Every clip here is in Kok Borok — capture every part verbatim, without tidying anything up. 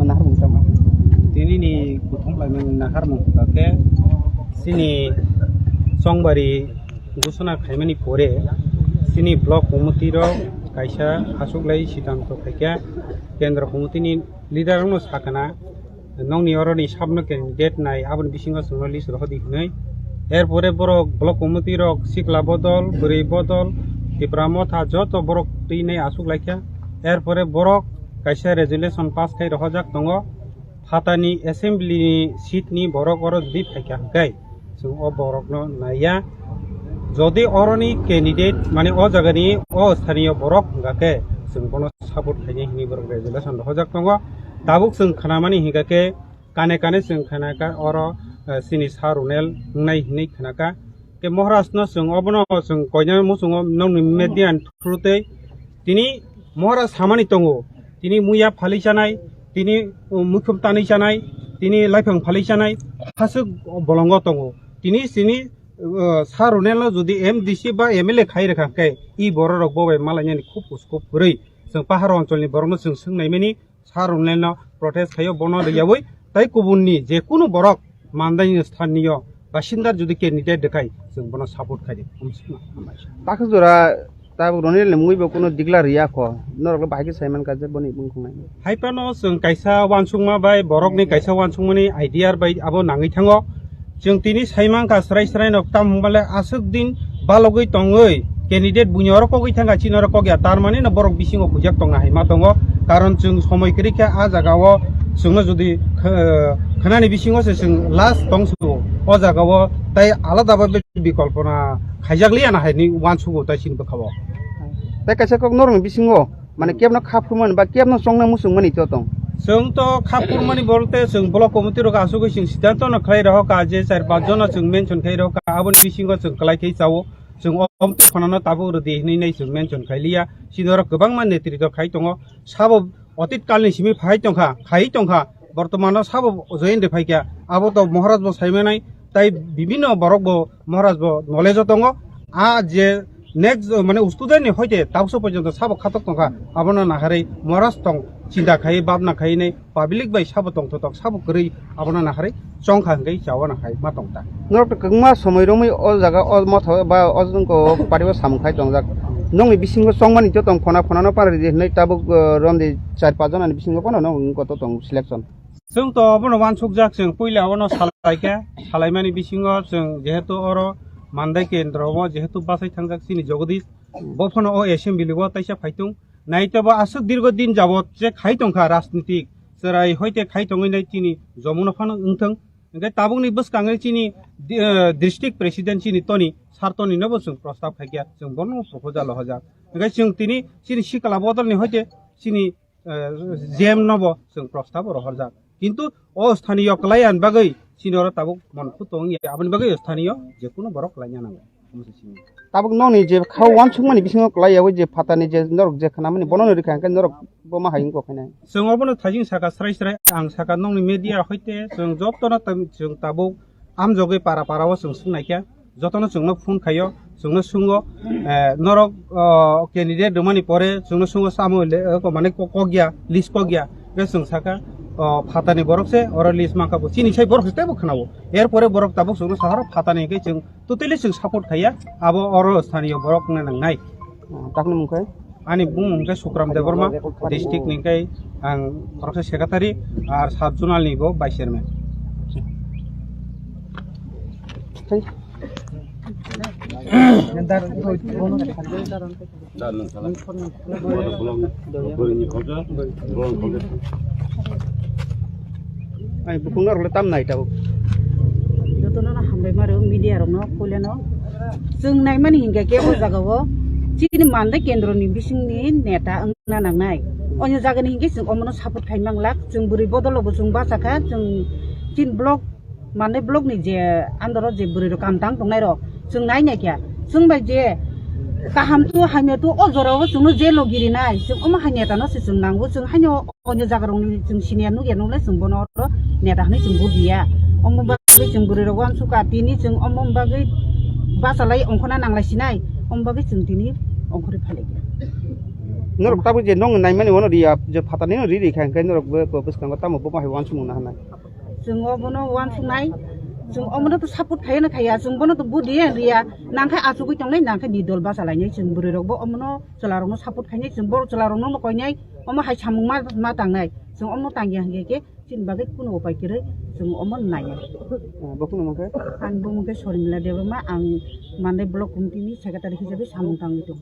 naharmung tamo? Tini ni kuthum laimani naharmung khe chini Chongbari gusuna khaimani pore chini block committee rok kaisa achuklai siddhanto khaikha, kendro committee ni leader rokno sakana, nokni oroni sabno candidate nai aboni bisingo chwngno list rohordi hinwi. Erpore borok block committee rok sikla bodol, bwrwi bodol, Tipra Motha joto borok twi nai achuklaikha. Erpore borok kaisa resolution pass khai rohorjak tongo. Phatani assembly ni seat ni borok oro jodi phaikha hwnkhe, chwng o borokno naiya. Jodi oroni candidate, mane o jagani o sthaniyo borok hwnkha khe, chwng bono support khainai hinwi borok resolution rohorjak tongo. Tabuk chwng khnamani hwnkha khe, kane kane chwng khnakha oro, eh, chini Sir Ronel wngnai hinwi khnakha. Khe Maharaj no chwng obono chwng koina muchungo nokni media ni through tei tini Maharaj samani tongo, tini muya phalwi chanai, tini, uh, muikhum tanwi chanai, tini laiphang phalwi chanai, haswk bolongo tongo. Tini chini, uh, Sir Ronel no jodi M D C ba M L A khai rwkha khe, i borok rok bo bai malainani khub uskub kwrwi. Chwng pahar oncholni borokno chwng swngnaimani, Sir Ronel no protest khaio, bono rwyaui tai kubunni je kunu borok Mandaini sthaniyo basinda jodi candidate rwkhai, chwng bono support khaidi. Hambai. Takhe jora tabuk Ronel ni mungwi bo kunu declare rwya kho, norok le bahai khe sai mankha je boni bumung khwngnai. Hai phano chwng kaisa uansukma bai borokni kaisa uansukmani idea bai abo nangwi thango. Chwng tini sai mankha srai srai no, tam hwnba le aswk din balogwi tongwi candidate buini oro kogwi thangkha, chini oro kok ya, tar mani no borok bisingo huijak tongna hai ma tongo. Karon chwng somoi kwrwi khe a jaga o chwngno jodi kh-, khwnani bisingo se chwng last tong sugo, o jaga o tai alada ba bikolpona khaijak liya na hai ni uansugo tai chini bwkha o. Tai kaisa kok norokni bisingo mane kebno kha phurmani ba kebno chongna muchungmani to tong? Chwng to kha phurmani bolte chwng block committee rok asugwi chwng siddhanto no khlai rohor kha je char panch jona chwng mention khai rohor kha, aboni bisingo chwng kwlai khai chao. Chwng o, o tongphano no tabuk rwdi hinwi nai chwng mention khai liya. Chini oro kwbangma netritw khai tongo. Sabo otit kalni simi phai tongkha, khai tongkha. Bortomano sabo join de phaikha. Abo to Maharaj bo saimanai, tai bibinno borok bo Maharaj bo knowledge o tongo. A je next, mane, student ni hoite tabukso porjonto sabo khatok tongkha, abono naharwi Maharaj tong chinta khai, babna khai nai public bai sabo tongthotok, sabo kwrwi, abono naharwi chongkha hwnkhe chawana hai ma tongta. Norok to kwbangma somoi romwi o jaga o motha ba o jongko party o samung khai tongjak. Nokni bisingo chongmani to tong phona phonano paridi hinwi tabuk, eh, romdi char panch jonani bisingo bono nokni koto tong selection. Chwng to obono uansukjak, chwng puila abono salaikha, salaimani bisingo chwng jehetu oro Mandai kendro o jehetu bachai thangjak chini Jagadish, bo phano o assembly o taisa phaitung, naitebo aswk dirgo din jabot je khai tongkha rajnitik, chwrai hoite khai tongwi nai chini jomuno phano wngthwng, hwnkhe tabukni bwskangwi chini di-, eh, district president chini Toni, Sir Toni nobo chwng prostab khaikha, chwng bono proposal rohorjak, hwnkhe chwng tini chini sikla bodolni hoite chini eh, J M no bo chwng prostab rohorjak. Kintu o sthaniyo kwlai ani bagwi chini oro tabuk monphu tong ya, aboni bagwi o sthaniyo je kunu borok kwlai ya nango. Tabuk nokni je kha uansukmani bisingo kwlai ya, o je phatani je norok je khnamani bono no rikha, hwnkhe norok bo ma hai wngkha khainai. Chwng obono thajing saka srai srai, ang saka nokni media hoite chwng jotono tam-, chwng tabuk amjogwi para para o chwng swngnaikha. Jotono chwngno phone khaio, chwngno swngo, eh, norok, oh, candidate rwmani pore chwngno swngo, samo le, eh, ko, mane ko-, kokya, list kokya, hwnkhe chwng sakha, oh, phatani borok se, oro list mankha bo, chini sai borok se teibo khwnao. Erpore borok tabuk chwngno saharo phatani hwnkhe chwng totally chwng support khaiya, abo oro sthaniyo borok wngna nangnai. Oh, takni mung khe? Ani bumung hwnkhe Sukram Debbarma, district ni hwnkhe ang khoroksa secretary, ar sub zonal ni bo vice chairman. Ai, bukhung norok le tam nai tabuk. Jotono no hambai maro media rok no puilano. Chwng naimani hinkhe kebo jaga o chini Mandai kendro ni bising ni neta wngna nangnai. Onyo jaga ni hinkhe chwng omono support khai manglak. Chwng bwrwi bodol o bo chwng bachakha. Chwng chini block, Mandai block ni je under o je bwrwi rok kam tang tongnai rok chwng nai naikha. Chwng bai je kaham tu hamya tu o jora o chwngno jail o girinai. Chwng omo hai neta no se chwng nango. Chwng haino Onyo jaga rokni chwng senior nukya nukle chwng bono oro neta hwnwi chwng vote riya. Omo bagwi chwng bwrwi rok uansukha, tini chwng omo bagwi bachalai ongkhorna nanglai sinai, omo bagwi chwng tini ongkhorwi phailaikha. Norok tabuk je nong naimani wano riya, je phatarni no ri ri kha, hingke norok bo, bo bwskango tamo bo bahai wansukmung naharnai. Chwng obono wansuknai, chwng omono to support khaiya na khaiya, chwng bono to vote riya, riya, nangkhe achugwi tongnai, nangkhe ni dol bachalainai, chwng bwrwi rok bo omono chwla rokno support khainai, chwng borok chwla rokno no koinai, omo hai samung ma, ma tangnai, chwng omo tangya hingke khe chini bagwi kunu upai kwrwi chwng omo naiya. Ah, bo kunu mangkhe? Ang bumung khe Sormila Debbarma, ang Mandai Block Committee ni secretary hisabe samung tangwi tongo.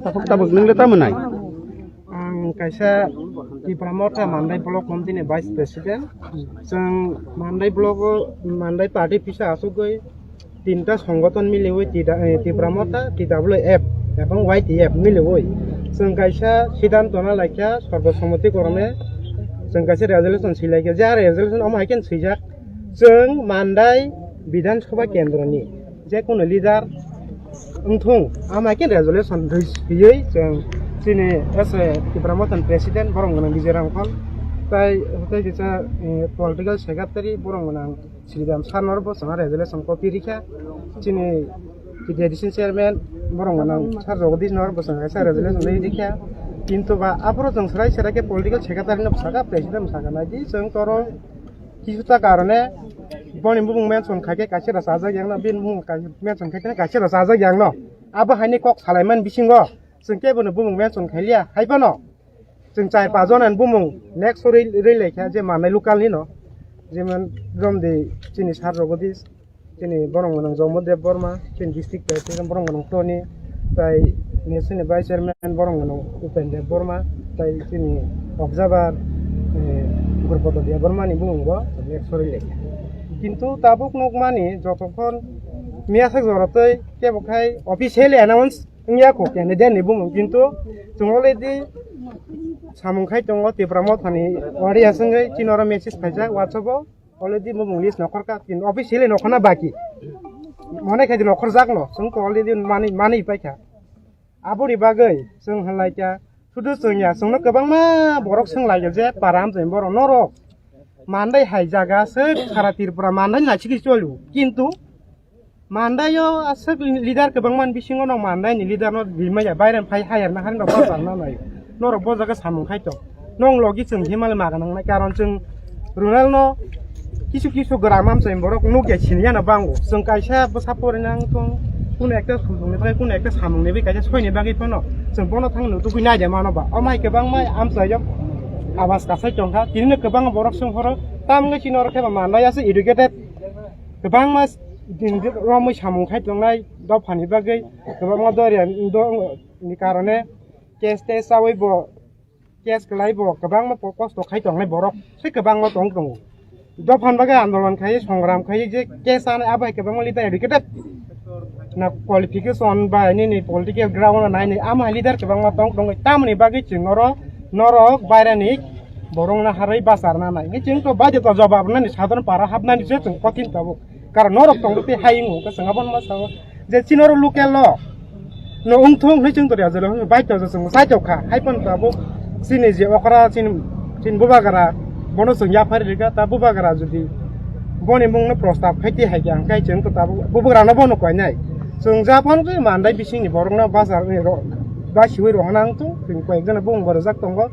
Tabuk, tabuk, nwng le tamo nai? Ang kaisa Tipra Motha Mandai Block Committee ni Vice President. Chwng Mandai Block o, Mandai party pisa asugwi tinta songothon miliwi Tida-, eh, Tipra Motha, T W F, ebong Y T F miliwi. Chwng kaisa siddhanto na laikha, sorbo somoti korone chwng kaisa resolution swi laikha. Je resolution omo hai khe swijak, chwng Mandai Bidhan Sabha Kendro ni je kono leader wngthung, ama khe resolution rwi-, rwiwi chwng chini S A Tipra Mothani President borok gwnang Bijay Rangkhol, tai, tai kisa, eh, Political Secretary borok gwnang Sridham Sir no bo chwng resolution copy rikha, chini T D C Chairman borok gwnang Sir Jagadish no bo chwng kaisa resolution rwi rikha, kintu ba aphuru chwng swrai swrai khe Political Secretary no bwsakha, President bwsakha, naidi chwng toro Kisuta karone boni bumung mention khaikhe kaisa rwchajak yangno, bini bumung kai-, mention khaikhe kaisa rwchajak yangno. Abo haini kok salaimani bisingo chwng kebono bumung mention khailiya. Haiphano chwng char pas jonani bumung next rwi, rwi laikha je manai local nino. Jemon romdi chini Sir Jagadish, chini borok gwnang Jomo Deb Borma, chini district president borok gwnang Tony, tai nesini vice chairman borok gwnang Upen Deb Borma, tai chini observer, eh, Gurupad Deb Borma ni bumung bo next rwi laikha. Kintu tabuk nukmani jotokhon miyaswk jorotwi kebo khai officially announce wngya kho candidate ni bumung, kintu chwng already samung khai tongo Tipra Mothani audience wngwi chini oro message khaijak WhatsApp o. Already bumung list nokhorkha, kintu officially nokhorna baki. Mone khai di nokhorjakno, chwng to already mani, mani paikha. Aboni bagwi chwng hinlaikha, sudu chwngya, chwngno kwbangma borok swnglaio je para amchai borok norok Mandai hai jaga se sara Tripura Mandai naisiki choli. Kintu Mandai o aswk leader kwbangma ni bisingo no Mandai ni leader no rimaya, bairem phai hire na hari no bachar na nai. Norok bo jaga samung khai tong. Nong logi chwng himale maga nangnai, karon chwng Ronald no kisu kisu gram amchai borok nukya siniya no bango. Chwng kaisa bwsa pori nang tong, kuno ekta sujung ni bagwi, kuno ekta samung ni bagwi kaisa soi ni bagwi phano chwng bono thang nutugwi naide mano ba. O mai kwbangma amchai yok abas kasai tongkha. Tini no kwbangma borok chwng horo tamgwi chini oro khe ba Mandai aswk educated. Kwbangma din romwi samung khai tongnai dophani bagwi, kwbangma doria do-, ni karone case tes chawi bo, case kwlai bo kwbangma po-, kosto khai tongnai borok se kwbangma tong tongo. Dophani bagwi andolon khai, songram khai je case anai abo hai kwbangma leader educated na qualification bai nini political ground na nai ni ama leader kwbangma tong tongo. Tamoni bagwi chwng oro norok bairani borok na harwi bachar na nai. Ngi chwng to baide to jobab nani sadharon para hapnani se chwng kothin tabuk. Karon norok tong tei hai wngkha chwng abono ma sao je chini oro local no no wngthung hinwi chwng to rajalo bai to chwng sai to kha. Hai phano tabuk chini je okra chini, chini bubagra bono chwng yaphari rikha ta bubagra jodi boni mungno prostab khai tei hai khe ang khai chwng to tabuk bubagrano bono koinai. Chwng ja phano tei Mandai bisingni borokno bachar ro-, basiwi rohorna wngthung chwng koyekjano bumung bo rwjak tongo.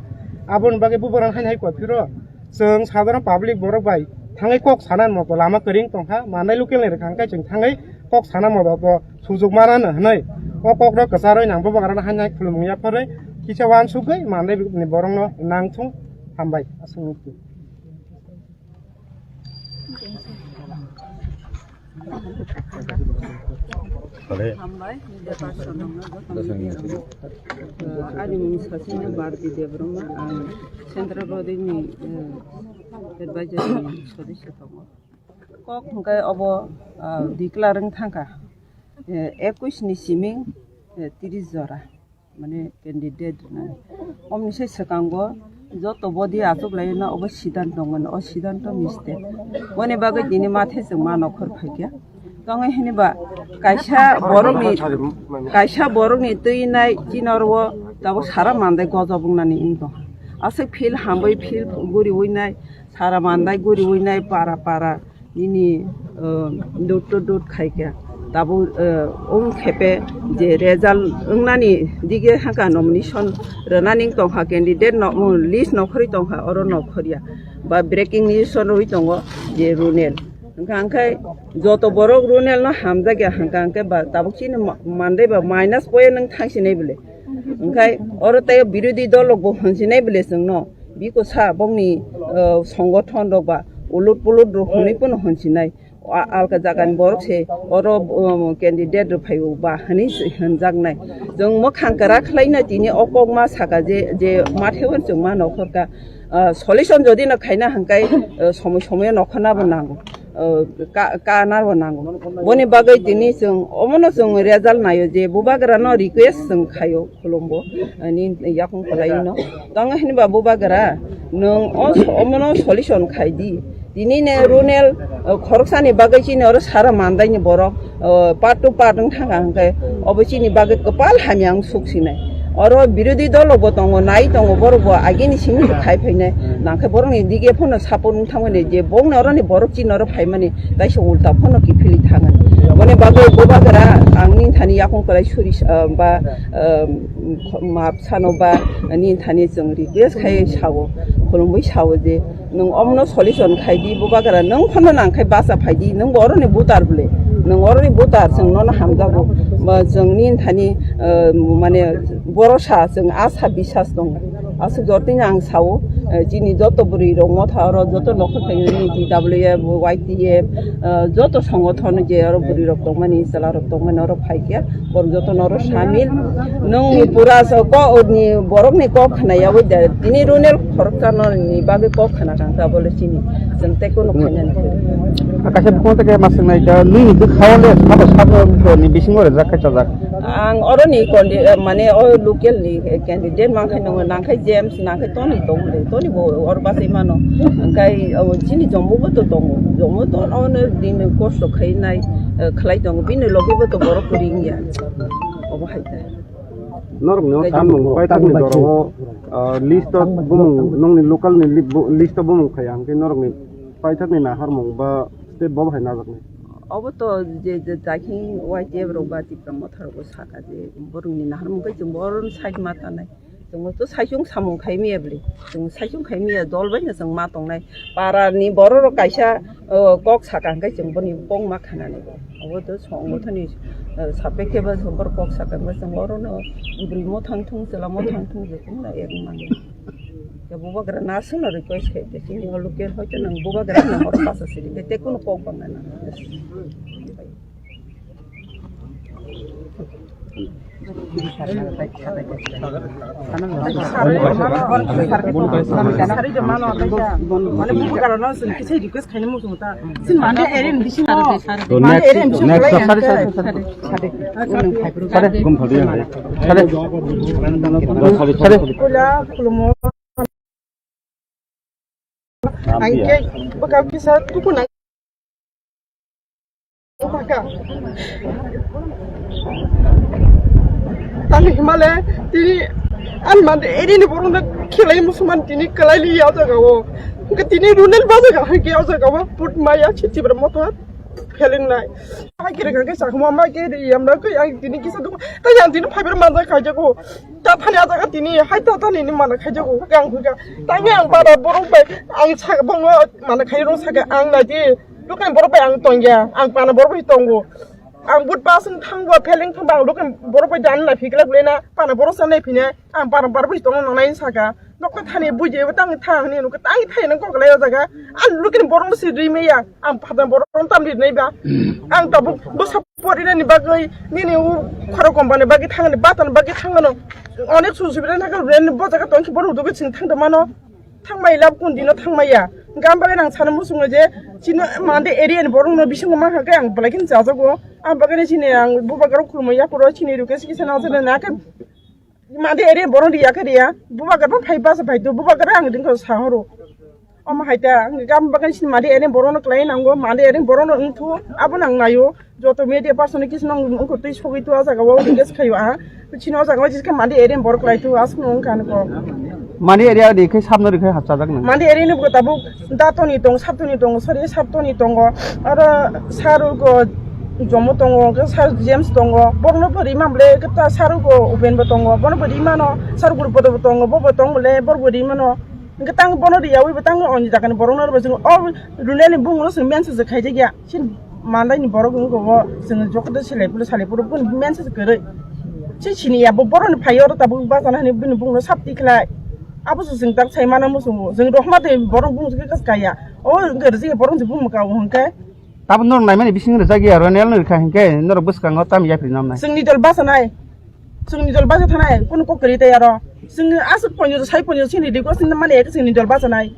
Aboni bagwi bubagrano haino hai koi phiro chwng sadharon public borok bai thangwi kok sana moto lama kwrwng tongkha, Mandai local ni rwkha hwnkhe chwng thangwi kok sana moto to sujuk manano hwnwi o kokno kwcharwi nang bubagrano haino hai khulumung yapharwi kisa uansukgwi Mandai ni borokno nangthung. Hambai aswk. Hambai, media person rokno jotono. Ani mung sasini Bharati Debbarma, ang Central Body ni, eh, advisor ni sodosyo tongo. Kok hwnkhe obo, ah, declare wng thangkha, eh, ekush ni siming, eh, tris jora. Mane candidate rwnani. Omni se swkango joto body achuk lai no obo siddhanto wngmani, o siddhanto mistake. Boni bagwi tini mathe chwng ma nokhor phaikha. Tongwi hwnba kaisa borokni, kaisa borokni twi nai chini oro o tabuk sara mandai gojok wngnani wng tong. Aswk field hambai field guriwi nai, sara mandai guriwi nai para para nini, uh, dut to dut khaikha. Tabuk, uh, wng khepe je result wngnani dige haka nomination rwnani wng tongkha candidate no, list nokhorwi tongkha oro nokhorya. Ba breaking news rwi tongo je Runel. Hwnkha hwnkhe joto borok Runel no hamjakya hwnkha hwnkhe ba tabuk chini ma-, mandai ba minus point nwng thangsinai bwle. Hwnkhe oro tei birodhi dol rok bo hwnsinai bwle chwngno. Biko sa bongni, uh, songothon rok ba ulut pulut rok hwnwi pono hwnsinai. A-, alka jagani borok se oro, um, candidate rok phaio ba hwnwi se hwnjaknai. Chwng mwkhang kwrak khlaina tini o kokma saka je, je matheo chwng ma nokhorka. Uh, solution jodi no khaina hwnkhe, uh, somoi somoi nokhorna bo nango. Uh, ka, ka narbo nango. Boni bagwi tini chwng omono chwng result naio je bubagra no request chwng khaio khulumbo, ani yakung kwlai no. Tong hinba bubagra nwng o so-, omono solution khai di. Tini ne Runel, uh, khoroksani bagwi chini oro sara mandai ni borok, uh, part to part wng thang ang khe obo chini bagwi kwpal hamya wng suk sinai. Oro birodhi dol rok bo tongo, nai tongo, borok bo agini simi khai phainai. Nangkhe borok ni dige phano support wng thangmani je bongni oro ni borok chini oro phaimani, kaisa ulta phano kiphilwi thangani. Boni bagwi bubagra ang nini thani yakung kwlai suri, ah, ba, ah, map sano ba nini thani chwng request khai sao, khulumwi sao je nwng omono solution khai di, bubagra nwng phano nangkhai basa phai di, nwng bo oro ni butar bwle, nwng oro ni butar chwng nono hamjago, ba chwng nini thani, ah, mane borosa chwng asa bisas tongo. Aswk jotoni ang sao, eh, chini joto bwrwi rok motha oro joto nokhor phainani T W F, Y T F, eh, joto songothon je oro bwrwi rok tongmani, chwla rok tongmani oro phaikhe, borok joto no oro samil. Nwng pura so ko ni borok ni kok khna yawi de, tini Runel khoroksa no ni bagwi kok khna kang ta bole chini, chwng tei kono khainani kwrwi. Kaisa bukhuk tei ma swngnai da, nini bwkhao le sabo sabo ni bisingo rejak khai chajak. Ang oro ni kondi, eh, mane o local ni, eh, candidate mankhe nangkhe James, nangkhe Tony tong le, Tony bo oro bachai mano. Hwnkhe, o, chini Jombo bo to tongo, Jombo to ono din kosto khai nai, eh, khlai tongo, bini logi bo to borok kwrwi wngya. Obo hai ta. Norok ni o tamung pai tak ni doro o, ah, list o bumung, nongni local ni li-, bu-, list o bumung khai ang khe norok ni paithak ni naharmung ba state bo hai najak nai. Obo to je, je, jakhe Y T F rok ba Tipra Motha rok bo saka je borok ni naharmung khe chwng bo oro side ma tanai. Chwng bo to saichung samung khai miya bwle. Chwng saichung khai miya dol bai no chwng ma tongnai. Para ni borok rok kaisa, o, kok saka hwnkhe chwng boni kok ma khanani. Obo to songbothani, o, sapekhe ba borok kok saka hwnkhe chwng oro no bwrwi mothang thung, chwla mothang thung je chwng na ek mani. Ya bubagra na sung na request khai de chini o local hoito nang bubagra nang oro basa siri de te kono kok bang na. Sari de mano kaisa. Mane bubagra no sung kisai request khaini muchung ta. Sin mande eren bisingo. To next, next, sari, sari, sari. Sari. Sari. Gum thadi. Sari. Sari. Sari. Kula khulumo. Angke baka kisa tuku nang. Baka. Tani himale tini an mande eri ni borong na khilai musuman tini kalai li ya jaga o. Ke tini Runel ba jaga ke ya jaga o put maya chiti ber motor. Phelengnai. Hai kiri kiri sakma ma kiri yamna koi ang tini kisa duk. Tai ang tini fiber manja khaijago. Ta thani ajaga tini hai ta thani ni mana khaijago. Gang huga. Tangi ang para borok bai ang sa bongo mana khairong saka ang nai di. Dukan borok bai ang tongya. Ang pana borok bai tongo. Ang but pasung thangbo pheleng thangbo ang dukan borok bai dan na phikla bulena pana borok sa nai phine. Ang bar bar bui tong nang nai saka. Nokta thani bui je tang thang ni nokta tang thai nang kok lai jaga. Ang lukini borong si ri meya. Ang phada borong tam ri nai ba. Ang tabuk bo support ri ni bagwi nini u khoro company bagwi thang ni batan bagwi thang no. Onek su su bira nang ren bo jaga tong ki borong dugu sing thang da mano. Thang mai lab kun dino thang mai ya. Gam bagwi nang sana musung je chino mande area ni borong no bising ma ha ke ang balakin jajago. Ang bagwi chini ang bubagra khulmo ya kuro chini ruke si sana jana na ke Mande ere borong riya khe riya. Bubagra bo phai basa phai do. Bubagra ang ringkho sahoro. Omo hai ta, ang gam bagan sini madi ere borok no klai nango, madi ere borok no wngthu, abo nang nayo. Joto media person ni kisi nang wngkho twi sogwi tu a jaga o engage khayo a. Chini o jaga o jiska madi ere borok klai tu, aswk no wngkha nokho. Madi ere ni khai sabno ri khai hapsa jak nang. Madi ere ni bo tabuk datoni tong, sabtoni tong, sorry, sabtoni tongo. Aro sarugo jomo tongo, ke sar James tongo. Borok no pori mamle ke ta sarugo Uben bo tongo. Bono pori mano, sarugo bo tongo, bo bo tongo le, borok pori mano. Hingke tang bono riyawi bo tang oni jagani borok no rwbai chwng o Runel ni bumung no chwng mensajak khaijak ya. Chini mandai ni borok wngkha bo chwng jokoto selai phuru salai phuru bini mensajak kwrwi. Chini ya bo borok ni phai oro tabuk bachana hinwi bini bumung no sap tikhlai. Abo se chwng tak sai mano muchungo. Chwng rohma de borok bumung se kaya. O hingke rwjak ya borok se bumung ka o hingke. Tabuk norok naimani bising rwjak ya, Runel no rwkha hingke norok bwskango tam yapri namnai. Chwngni dol bachanai. Chwngni dol bacha thanai, kunu kok kwrwi tei aro. Chwng aswk ponyo sai ponyo chini request ni mani ek chwngni dol bachanai.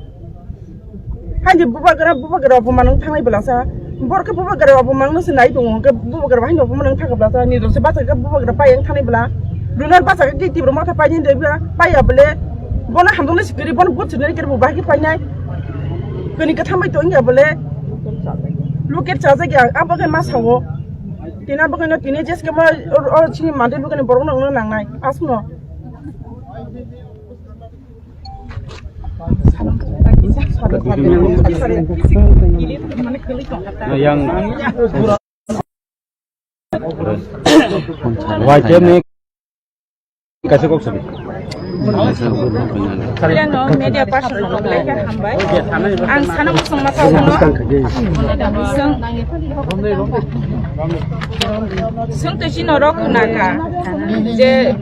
Haini bubagra, bubagra bo manang thangnai bwlasa. Borok khe bubagra bo manang se nai tongo, hwnkhe bubagra bo haino bo manang thangkha bwlasa. Ni dol se bacha khe bubagra pai ang thangnai bwla. Runel bacha khe tibro motha pai ni debra, pai ya bole. Bono hamjaknai se kwrwi, bono but swnai kwrwi bo bahai khe painai. Kani kwtham bai tong ya bole. Luket chajak ya, abo khe ma sao. Tini abo khe no tini jeske ma o, o chini mande bo khe borok no nangnai. Asno. Yang Y T F ni kaisa kok sabi. Yang no media person no belai khe hambai. Ang sana muchung ma sao no. Sung, sung to chino rok na ka. Je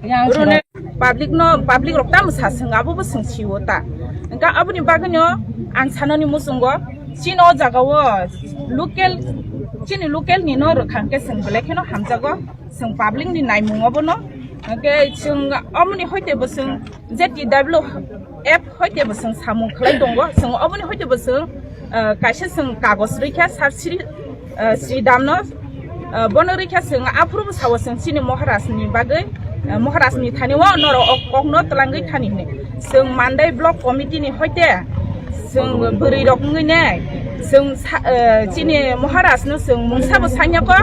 Rune public no, public rok tamo sa sung abo bo sung siwo ta. Engka aboni bagwi no ang sanani muchungo chini o jaga o local, chini local ni no rwkha hwnkhe sung belai kheno hamjago, sung public ni naimung obo no. Hwnkhe sung omoni hoite bo sung Z T W F hoite bo sung samung khlai tongo, sung omoni hoite bo sung, ah, kaisa sung kagos rwikha sar siri ah, Sri Damno, ah, bono rikha chwng aphuru bwsao chwng chini Maharaj ni bagwi, ah, Maharaj ni thani o norok o kok no twlangwi thani hwnwi. Chwng Mandai Block Committee ni hoite chwng bwrwi rok wngwi ne chwng sa-, ah, chini Maharaj no chwng mungsa bo sanya ko,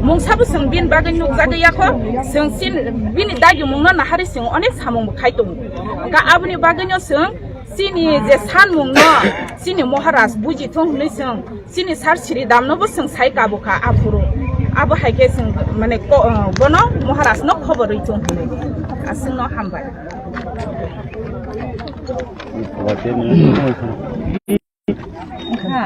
mungsa bo chwng bini bagwi nukjagwi ya ko, chwng chin-, bini dagimung no nahari chwng onek samung bo khai tongo. Hwnkha aboni bagwi no chwng chini je sanmung no chini Maharaj buji thung hwnwi chwng Chini sar Sri Damno bo chwng sai kabo kha aphuru. Abo hai khe chwng mane ko-, bono Maharaj no khobor rwi thung hwnwi. Aswk no hambai. Wngkha.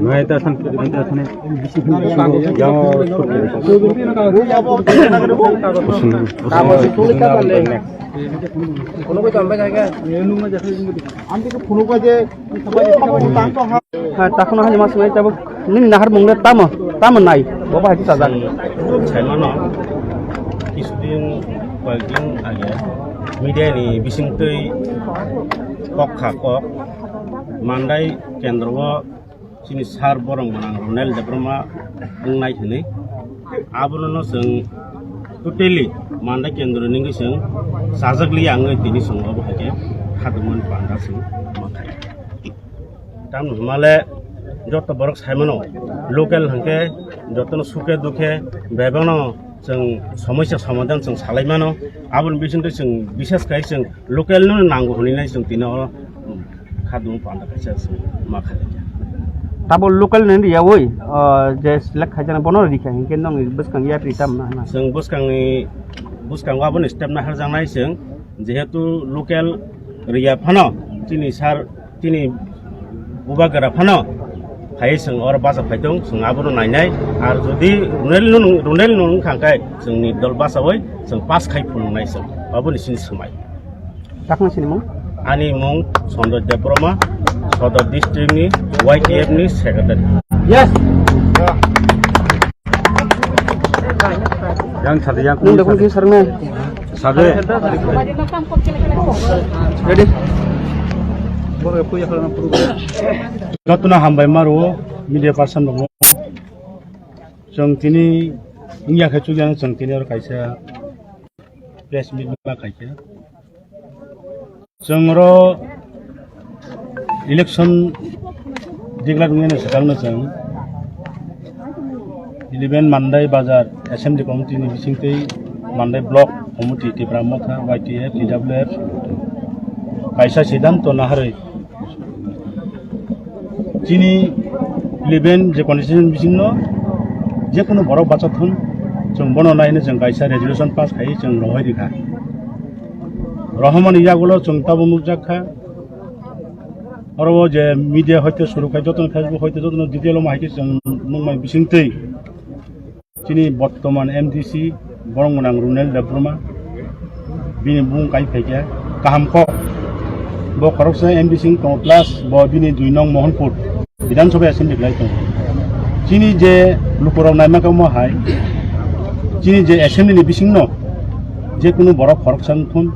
Nai ta san, ta san. Yang Ha, takhwno hani mas mai tabuk nini nahar mung le tamo, tamo nai, bobo hai sajak. Saimano, kisudin, koyekdin age, media ni bisingtwi kok kha kok, Mandai kendro o chini sar borok gwnang Ronel Debbarma wngnai hwnwi. Abono no chwng totally Mandai kendro ni wngwi chwng chajak liya wngwi tini chwng obo hai khe khadumani panda chwng ma khai. Tamoni hwnmale joto borok saimano local hwnkhe jotono sukhe dukhe bebakno chwng somosa somadhan chwng salai mano. Aboni bisingtwi chwng bishes khai chwng local no nango hwnwi nai chwng tini o khadum panda kaisa se ma kha. Tabo local ni riyawi, ah, je select khaijana bono rikha hinkhe nong bwskang yapri tam na hwnna. Chwng bwskangni, bwskango aboni step na harjaknai chwng, jehetu local riya phano chini sar, chini bubagra phano phai chwng oro bacha phai tong, chwng abono nainai. Ar jodi Runel no, Runel no wngkha khe chwngni dol bachawi chwng pass khai phunuknai chwng, aboni chini swmai. Takna sini mung? Ani mung Sanjay Debbarma, Sodor District ni Y T F ni Secretary. Yes. Yang satu yang nung dakun ki sarne. Satu. Ready. Jotno hambai maru media person rok. Chwng tini wngya khe chukya chwng tini oro kaisa press meet ma khaikha. Chwng oro election declare wngmani swkangno chwng eleven Mandai Bazar Assembly Committee ni bisingtwi Mandai Block Committee, Tipra Motha, Y T F, T W F kaisa siddhanto naharwi chini eleven je constitution bisingno jekunu borok bachathun, chwng bono naino chwng kaisa resolution pass khai chwng rohoi rikha. Rohormani yagulo chwng tabuk nukjak kha. Oro o je media hoite suru khai jotono Facebook hoite jotono detail o ma hai khe chwng nukmani bisingtwi chini bottoman M D C borok gwnang Runel Debbarma bini bung kai phaikha kaham kok. Bo khoroksa M D C wng tongo plus bo bini dui nong Mohanpur Bidhan Sabha assembly khlai tongo. Chini je lukurok naima kamo hai chini je assembly ni bisingno je kunu borok khoroksa wngthun.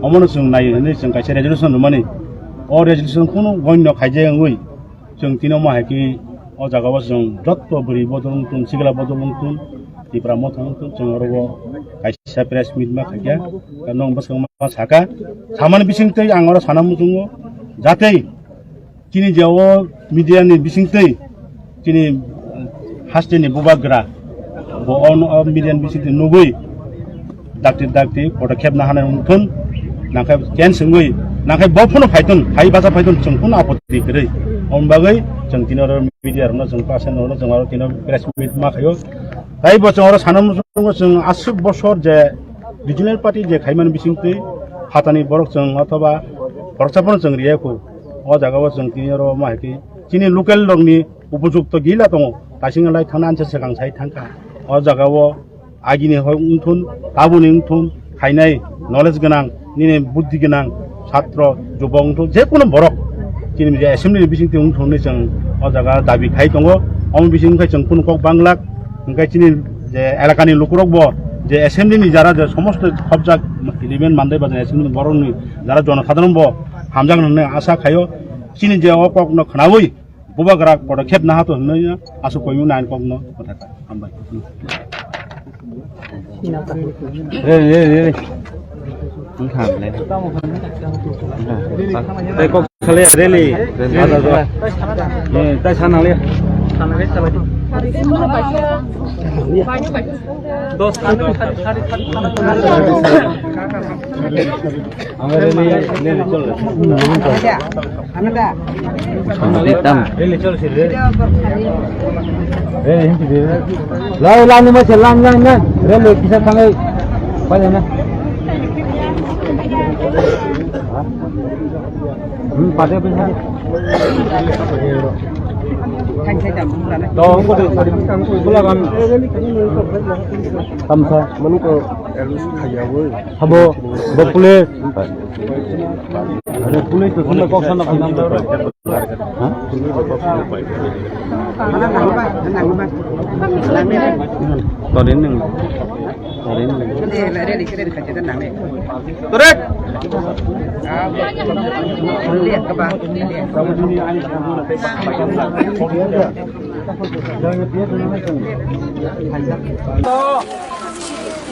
Omono chwng nai hwnwi chwng kaisa resolution rwmani. O resolution kunu goinno khaijak wngwi chwng tini omo hai khe o jaga o chwng jotto bwrwi bodol wngthun, sikla bodol wngthun, Tipra Motha wngthun, chwng oro o kaisa press meet ma khaikha. Nong bwskango ma saka, samani bisingtwi ang oro sana muchungo, jatei chini je o media ni bisingtwi chini haste ni bubagra bo o media ni bisingtwi nugwi dakti dakti podokkhep naharnai wngthun, nangkhe ken swngwi nangkhe bo phano phaithun, phai bacha phaithun chwng phano apoti kwrwi. Om bagwi chwng tini oro media rokno chwng pasen rokno chwng oro tini press meet ma khaio. Tai bo chwng oro sana muchungo chwng aswk bosor je regional party je khaimani bisingtwi phatani borok chwng othoba khoroksa phano chwng riya khu. O jaga o chwng tini oro ma hai khe chini local rokni upojukto gila tongo, kaising lai thangna anse swkang sai thangkha. O jaga o agini hoi wngthun, tabuni wngthun, khainai knowledge gwnang, nini buddhi gwnang, satro, jubok wngthun, je kono borok chini je assembly ni bisingtwi wngthun hinwi chwng o jaga dabi khai tongo. Omo bising khai chwng kunu kok banglak, hwnkhe chini je elakani lukurok bo je assembly ni jara je somosto khopjak eleven Mandai Bazar assembly ni borokni jara jonosadharon bo hamjak hinwi asa khaio. Chini je o kokno khwnawi bubagra podokkhep naharto hinwi aswk koimung nai kokno kwthar kha. Hambai. Re, re, re, re. Wngkha le. Tei kok salai ya, rally. Rally. Ada do. Eh, tai sana le. Dos. Ang rally, rally chol. Tam. Rally chol si re. Rally hinti re. Lai, lai, ni ma se, lai, lai, lai. Rally kisa tangai. Pai na. Hmm, pada pun. To, ko de, ko de, ko de, ko de. Tamsa. Manu ko elus khaya woi. Habo, bo police. Are police to thumna kok sana kok nang. Ha? Torin nang. Torin nang. Torin.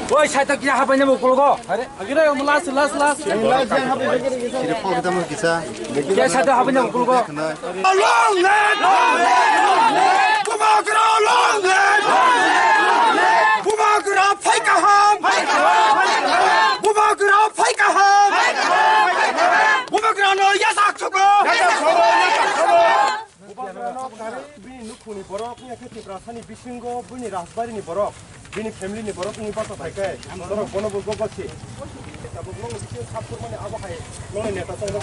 Oi, sai ta kya hapai na mo kologo? Are. Agire, last, last, last. Sini phone kita mo kisa. Kisa do habanya kulgo. Long live! Bubagra long live! Bubagra phaikaham! Bubagra phaikaham! Bubagra no yasak sugo! Bubagrano gari bini nukhungni borok, wngya khe Tiprasani bisingo bini rajbarini borok, bini family ni borok wngwi basa phai khe, norok bono bo gogo si. Tabuk nokni bisingo sap kurmani abo hai nokni neta chongjak.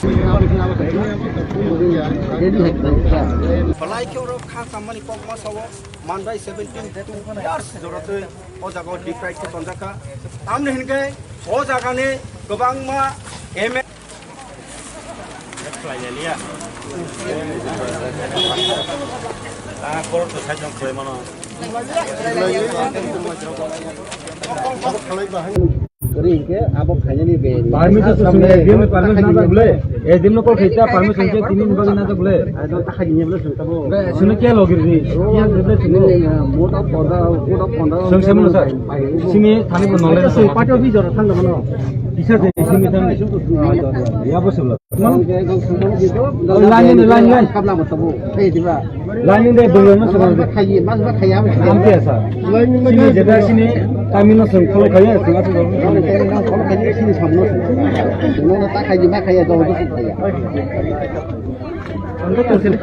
Belai khe oro kha kammani kok ma sao, Mandai seventeen two years joratwi o jaga o deprive khe tonjak kha. Tamni hinkhe o jagani kwbangma M L A Khlai ya liya. Ah, borok to side jong khlai mano. Ori ke abo khainani be. Permission to sung, A D M no permission na jak bole. A D M no call khaita permission ke tini ni bagwi na jak bole. Ai, do ta khaini bole sung tabo. Be, sung ke logir ni. Iya, bole sung. Mo ta ponda, mo ta ponda. Sung se mo sir. Sini thani ko nole. Sung party office jora thang mano. Kisa de sini thang. Ya bo sung. Line, line, line. Kabla mo tabo. Hey, diba. Laini de bwrwi no swnam. Khayi, mas ba khayi, amo khe. Am khe sa. Sini jeta sini tamino song kholo khayi, song asu. Kholo khayi, sini samno. Sini ta khayi, ma khayi, do do khayi. Ang to sini.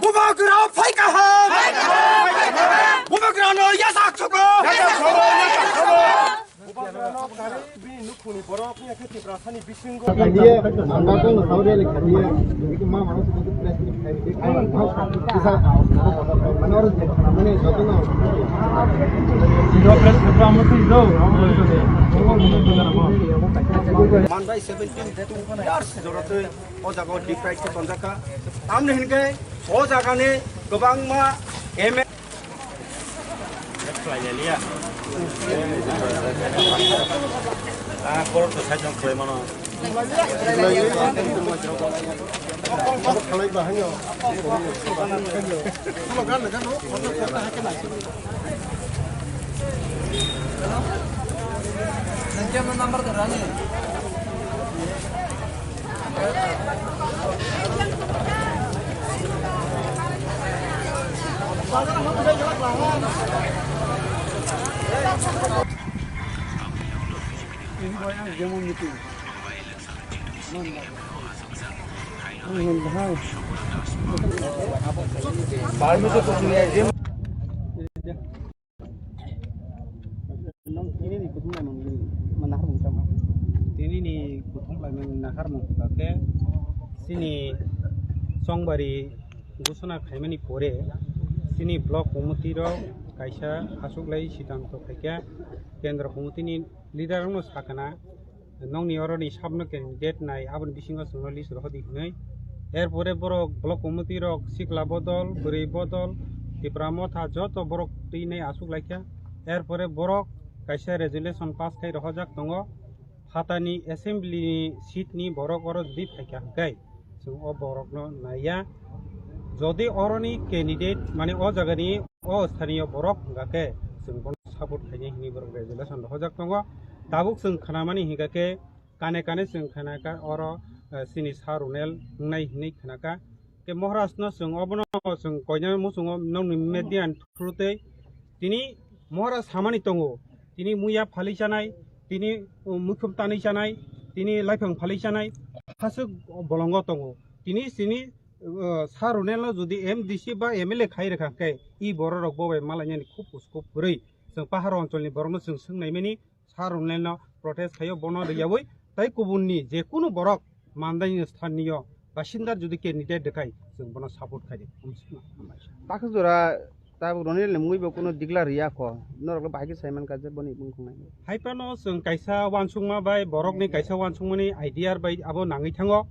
Bubagra phai kaham. Bubagra no yasak chukro. Bubagra no gari bini nukhungni borok ni khe Tiprasani bisingo. Khadiya, ang ba kong saudi le khadiya. Iki ma manu se press meet khai. Kisa, manu oro je mane jotono. Manbai seventeen two years joratwi o jaga o deep fried khe tonjak kha. Tamni hinkhe o jaga ni kwbangma M L A Nong tini ni kuthum lai mani nahar mung tamo? Tini ni kuthum lai mani nahar mung khe chini chongbari gusuna khaimani pore chini block committee rok kaisa aswk lai siddhanto khaikha, kendro committee ni leader rok no sakana. Nokni oro ni sabno candidate nai aboni bisingo chwngno list rohordi hinwi. Er pore borok block committee rok sikla bodol, bwrwi bodol, Tipra Motha joto borok twi nai aswk laikha. Er pore borok kaisa resolution pass khai rohorjak tongo. Phatani assembly ni seat ni borok oro jodi phaikha hwnkhe, chwng o borokno naiya. Jodi oroni candidate, mane o jagani o sthaniyo borok hwnkha khe, chwng bono support khainai hinwi borok resolution rohorjak tongo. Tabuk chwng khnamani hwnkha khe, kane kane chwng khnakha oro, eh, chini Sir Runel wngnai hinwi khnakha. Khe Maharaj no chwng obono chwng koina muchungo nokni media ni through twi tini Maharaj samani tongo, tini muya phalwi chanai, tini, um, muikhum tanwi chanai, tini laiphang phalwi chanai, haswk bolongo tongo. Tini chini, uh, Sir Runel no jodi M D C ba M L A khai rwkha khe, i borok rok bo bai malainani khub uskub kwrwi. Chwng pahar oncholni borokno chwng swngnaimani, Sir Runel no protest khaio, bono rwyaui tai kubunni je kunu borok mandaini sthaniyo basinda jodi candidate rwkhai, chwng bono support khaidi. Takhe jora tabuk Runel ni mungwi bo kunu declare riya kho, norok le bahai khe sai mankha je boni bumung khwngnai. Hai phano chwng kaisa uansukma bai borokni kaisa uansukmani idea bai abo nangwi thango.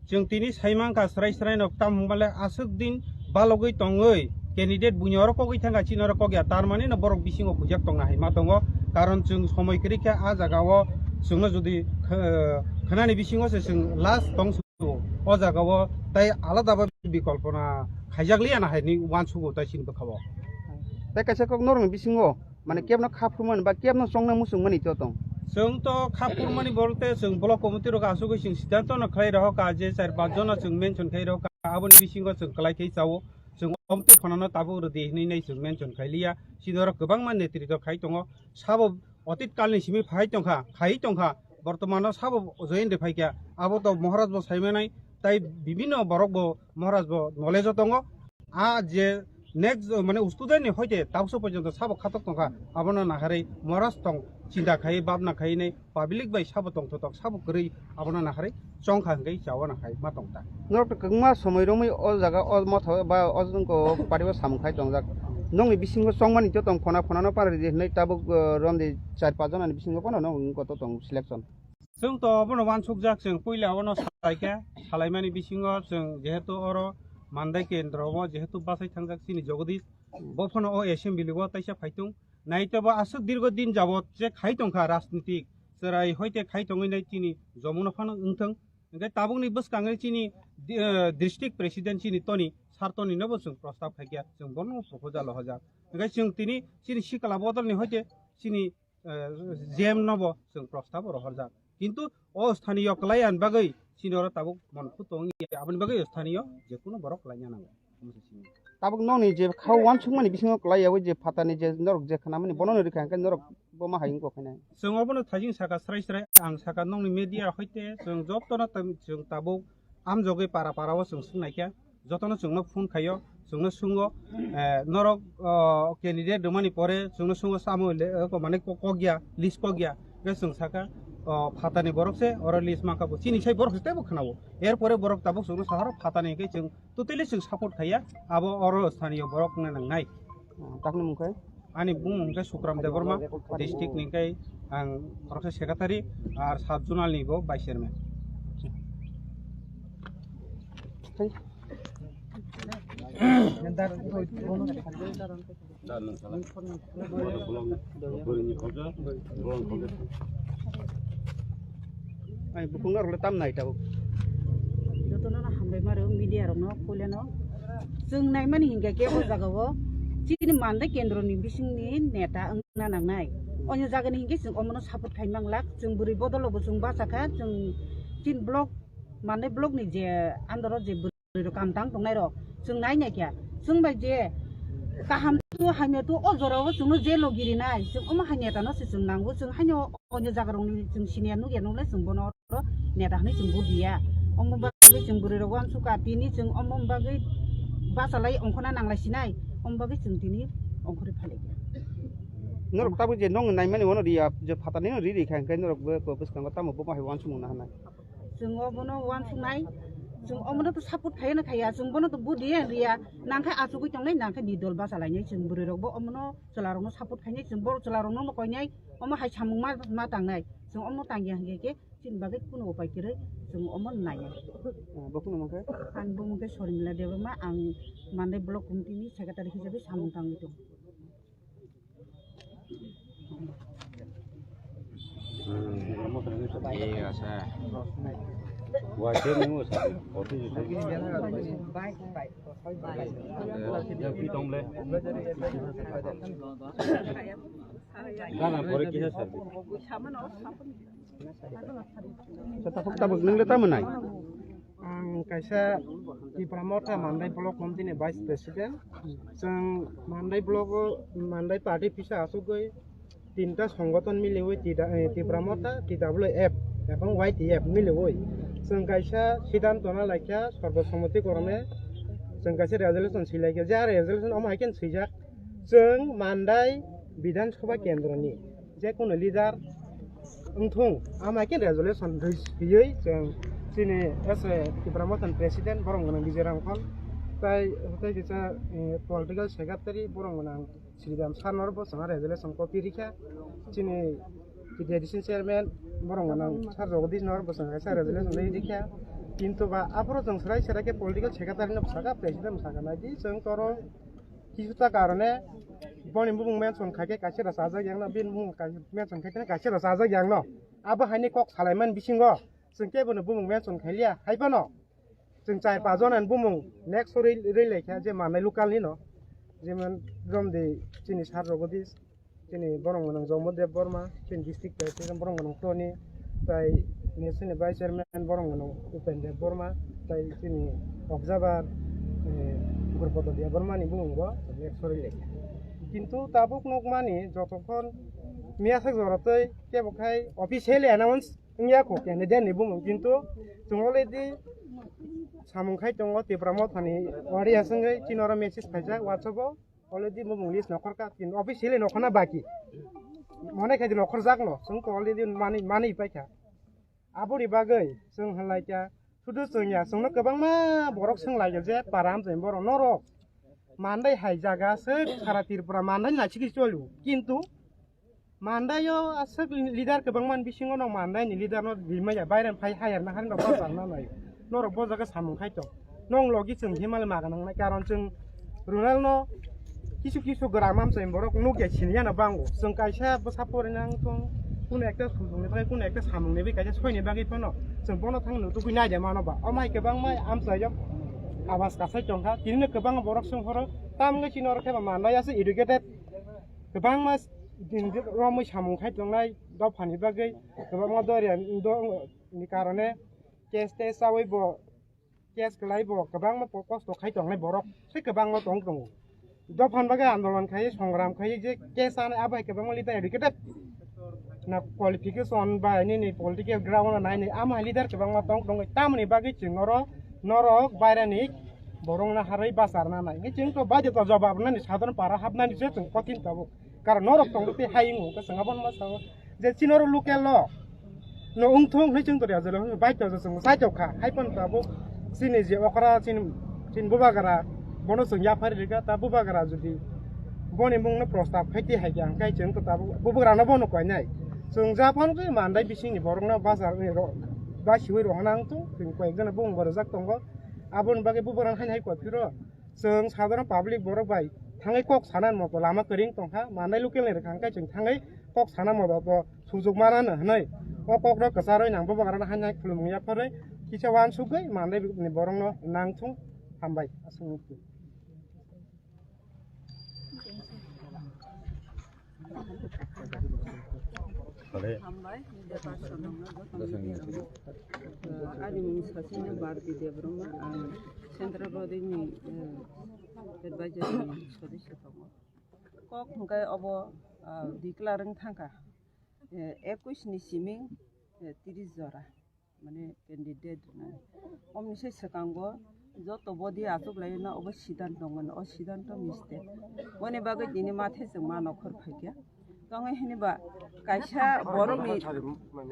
Chwng tini sai mankha srai srai no, tamo hwnba le aswk din balogwi tongwi candidate buino oro kogwi thangkha, chini oro kok ya, tar mani no borok bisingo buijak tongna hai ma tongo. Karon chwng somoi kwrwi khe a jaga o chwngno jodi kh-, khnani bisingo se chwng last tong o jaga o tai alada ba bikolpona khaijak liya na hai ni uansugo tai chini bwkha o. Tai kaisa kok norokni bisingo mane kebno kha phurmani ba kebno chongna muchungmani to tong. Chwng to kha phurmani bolte chwng block committee rok asugwi chwng siddhanto no khlai rohor ka je char panch jon no chwng mention khai rohor ka, aboni bisingo chwng kwlai khai chao. Chwng omtwi phano no tabuk rwdi hinwi nai chwng mention khai liya. Chini oro kwbangma netritw khai tongo. Sabo otit kalni simi phai tongkha, khai tongkha. Bortomano sabo join de phaikha. Abo to Maharaj bo saimanai, tai bibinno borok bo Maharaj bo knowledge o tongo. A je Next, uh, mane student ni hoite tabso porjonto sabo khatok tongkha, abono naharwi moras tong chinta khai, babna khai nei public bai sabo tongthotok, sabo kwrwi, abono naharwi chongkha hwnkhe chawana khai ma tongta. Norok to kwbangma somoi romwi o jaga o motha ba o jongko party o samung khai tongjak. Nokni bisingo chongmani to tong phona phonano parari di hwnwi tabuk, uh, romdi char panch jona ni bisingo bono nok wngkha to tong selection. Chwng to abono uansukjak, chwng puila abono salaikha, salaimani bisingo chwng jehetu oro Mandai kendro o jehetu bachai thangjak chini Jagadish, bo phano o assembly o taisa phaitung, naitebo aswk dirgo din jabot je khai tongkha rajnitik, chwrai hoite khai tongwi nai chini Jamuna phano wngthung, hwnkhe tabukni bwskangwi chini di-, eh, district president chini Toni, Sir Toni nobo chwng prostab khaikha, chwng bono proposal o hojak, hwnkhe chwng tini chini sikla bodolni hoite chini eh, J M nobo chwng prostab rohorjak. Kintu o sthaniyo kwlai ani bagwi chini oro tabuk monkhutong ya, aboni bagwi o sthaniyo jekunu borok kwlai ya nango. Tabuk nokni je kha uansukmani bisingo kwlai ya, o je phatani je norok je khnamani bono no rikha hwnkhe norok bo ma hai wngkha khainai. Chwng obono thajing saka srai srai, ang saka nokni media hoite chwng jotono tam-, chwng tabuk amjogwi para para o chwng swngnaikha. Jotono chwngno phone khaio, chwngno swngno, eh, norok, oh, candidate rwmani pore chwngno swngno samo le, eh, ko mane ko-, kokya, list kokya. Hwnkhe chwng saka, oh, phatani borok se oro list mankha bo. Chini sai borok se teibo khwnao. Erpore borok tabuk chwngno sahoro phatani hwnkhe chwng totally chwng support khaiya. Abo oro sthaniyo borok wngna nangnai. Takni mung khe? Ani bumung khe Sukram Debbarma, district ni khe ang khoroksa secretary, ar sub zonal ni bo vice chairman. Ai, bukung norok le tam nai tabuk. Jotono no hambai maro media rok no puilano. Chwng naimani hinkhe ke o jaga o chini Mandai kendro ni bising ni neta wngna nangnai. Onyo jaga ni hinkhe chwng omono support khai manglak. Chwng bwrwi bodolo bo chwng bachakha. Chwng chini block, Mandai block ni je andoro je bwrwi rok kam tang tongnai rok chwng nai nai kya. Chwng bai je kaham tu hamya tu o jora o chwngno je logi rinai. Chwng omo hamya tano se chwng nango. Chwng haino onyo jaga rok ni chwng siniya nukya nukle chwng bono oro neta hwnwi chwng budiya. Omo bagwi chwng bwrwi rok uansukha, tini chwng omo bagwi bachalai ongkhorna nanglai sinai, omo bagwi chwng tini ongkhorwi phailaikha. Norok tabuk je nong naimani wano riya, je phatani no ri ri kha, hwnkhe norok bo bwskango tamo bo bahai uansukmung naharnai? Chwng obono uansuknai, chwng omono to support khaiya na khaiya, chwng bono to budiya riya, nangkhe achugwi tongnai, nangkhe ni dol bachalainai, chwng bwrwi rok bo omono chwla rokno support khainai, chwng borok chwla rokno koinai, omo hai samung ma, ma tangnai, chwng omo tangya hwnkhe khe, Chini bagwi kunu upai kwrwi chwng omo naiya. Ah, bo kunu mungkhe? Ang bo mungkhe Sormila Debbarma, ang Mandai Block Committee ni Secretary hisabe samung tangwi tongo. Iya, sa. Wajar ni mo sa. Oti jute. Yang pitong le. Gana pore kisa sa. Tabuk, tabuk, nwng le tamo nai? Ang kaisa Tipra Motha Mandai Block Committee ni Vice President. Chwng Mandai Block o, Mandai Party pisa asugwi tinta songothon miliwi Tida-, eh, Tipra Motha, T W F, ebong Y T F miliwi. Chwng kaisa siddhanto na laikha, sorbo somoti korome chwng kaisa resolution swi laikha. Je a resolution omo hai khe swijak, chwng Mandai Bidhan Sabha Kendro ni je kono leader wngthung, ama khe resolution rwi-, rwiwi chwng chini as a Tipra Motha ni president borok gwnang Bijay Rangkhol, tai, tai kisa, eh, political secretary borok gwnang Sridham sir nor bo chwng resolution copy rikha, chini T D C chairman borok gwnang sir Jagadish nor bo chwng kaisa resolution rwi rikha, kintu ba aphuru chwng swrai swrai khe political secretary no bwsaka president bwsaka nai di chwng toro Kisu ta karone boni bumung mention khai khe kaisa rwchajak yang no, bini bumung kai-, mention khai khe kaisa rwchajak yang no. Abo haini kok salaimani bisingo chwng kebo ni bumung mention khai liya. Hai phano chwng char panch jona ni bumung next o rwi, rwi lai kha je manai local ni no. Jemon romdi chini sir Jagadish, chini borok gwnang Jomo Deb Borma, chini district president borok gwnang Tony, tai nini chini vice chairman borok gwnang Upen Deb Borma, tai chini observer, eh, Gurpodol Deb Borma ni bumung bo next o rwi lai kha. Kintu tabuk nukmani jotokhon miyasak jora tei kebo khai officially announce wngya kho candidate ni bumung, kintu chwng already samung khai tongo Tipra Mothani audience wngwi chini oro message phaijak WhatsApp o, already bumung list nokhorkha, kintu officially nokhorna baki, mone khai nokhorjakno chwng to already mani mani paikha. Aboni bagwi chwng hinlaikha, sudu chwngya chwngno kwbangma borok swnglaikha je para amchai borok norok Mandai hai jaga aswk sara Tripura Mandai naisiki choli, kintu Mandai o aswk leader kwbangma ni bisingo no Mandai ni leader no rimaya, baire phai hayar na hari no bajak na nai, norok bo jaga samung khai to, nong logi chwng himale maga nangnai, karon chwng Ronald no kisu kisu gram amchai borok nukya siniya no bango, chwng kaisa bwsa pori nang thung, kuno ekta sujung ni bagwi, kuno ekta samung ni bagwi, kaisa soi ni bagwi phano chwng bono thang nutugwi naide mano ba, o mai kwbangma amchai o abas kasai tongkha, tini no kwbangma borok swng horo. Tamni chini oro khe ba Mandai aswk educated, kwbangma romwi samung khai tongnai dophani bagwi, kwbangma doria ni karone case tei chawi bo case kwlai bo kwbangma kosto khai tongnai borok se kwbangma tong tongo. Dophani bagwi andolon khai songram khai je case anai abai kwbangma leader educated na qualification bai nini political ground na nai ama leader kwbangma tong tongo, tamoni bagwi chwng oro norok bairani borok na harwi bachar na nai. Chwng to baidya to jawab nani sadharon para hapnani se chwng kothin tabuk. Karon norok tong tei hayung hwnkhe chwng abono ma sao je chini oro local no no wngthung hwnwi chwng tongya jora hwnwi bai tong chwng sai tongkha. Hai phano tabuk chini je okra chini chini bubagra bono chwng yaphari rikha, ta bubagra jodi boni mungno prostab khai tei hai khe ang kai chwng tabuk bubagrano bono koinai. Chwng ja phano khe Mandai bisingni borokno bachar wngwi ro ba siwi rohorna wngthung, chwng koyekjona bumung bo rwjak tongo. Aboni bagwi bubagrano haino hai koi phiro. Chwng sadharon public borok bai thangwi kok sana moto lama kwrwng tongkha, Mandai local ni rwkha hwnkhe chwng thangwi kok sana moto bo sujok mana hwnwi o kok rok kwcharwi nang bubagrano haino hai khulumung yapharwi kisa uansugwi Mandai ni borokno nangthung. Hambai aswk. Hambai, media person rokno jotono berama. Ani mung sasini Bharati Debbarma, ang Central Body ni, eh, advisor ni sodosyo tongo. Kok hwnkhe obo, ah, declare wng thangkha, eh, ekush ni siming, eh, tris jora. Mane candidate rwnai. Omni se swkango joto body achuk lai na obo siddhanto mano, o siddhanto mistake. Boni bagwi tini mathe chwng ma nokhor phaikha. Tongwi hini ba kaisa borokni,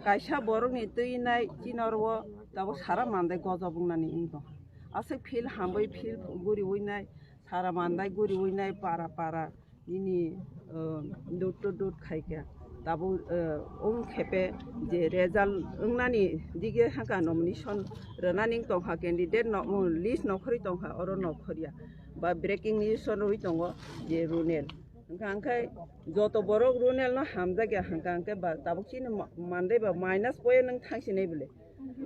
kaisa borokni twi nai chini oro o tabuk sara Mandai gojok wngnani wngtong. Aswk field hamwi field guriwi nai, sara Mandai guriwi nai para para. Nini, uh, dot to dot khai khe. Tabuk, uh, wng khe pe je result wngnani dige haka nomination rwnani tongkha candidate no, um, list nokhorwi tongkha, oro nokhorya. Ba breaking news rwi tongo je Ronel. Hwnkha hwnkhe joto borok Ronel no hamjakya hwnkha hwnkhe ba tabuk chini ma-, Mandai ba minus point wng thangsinai bwle.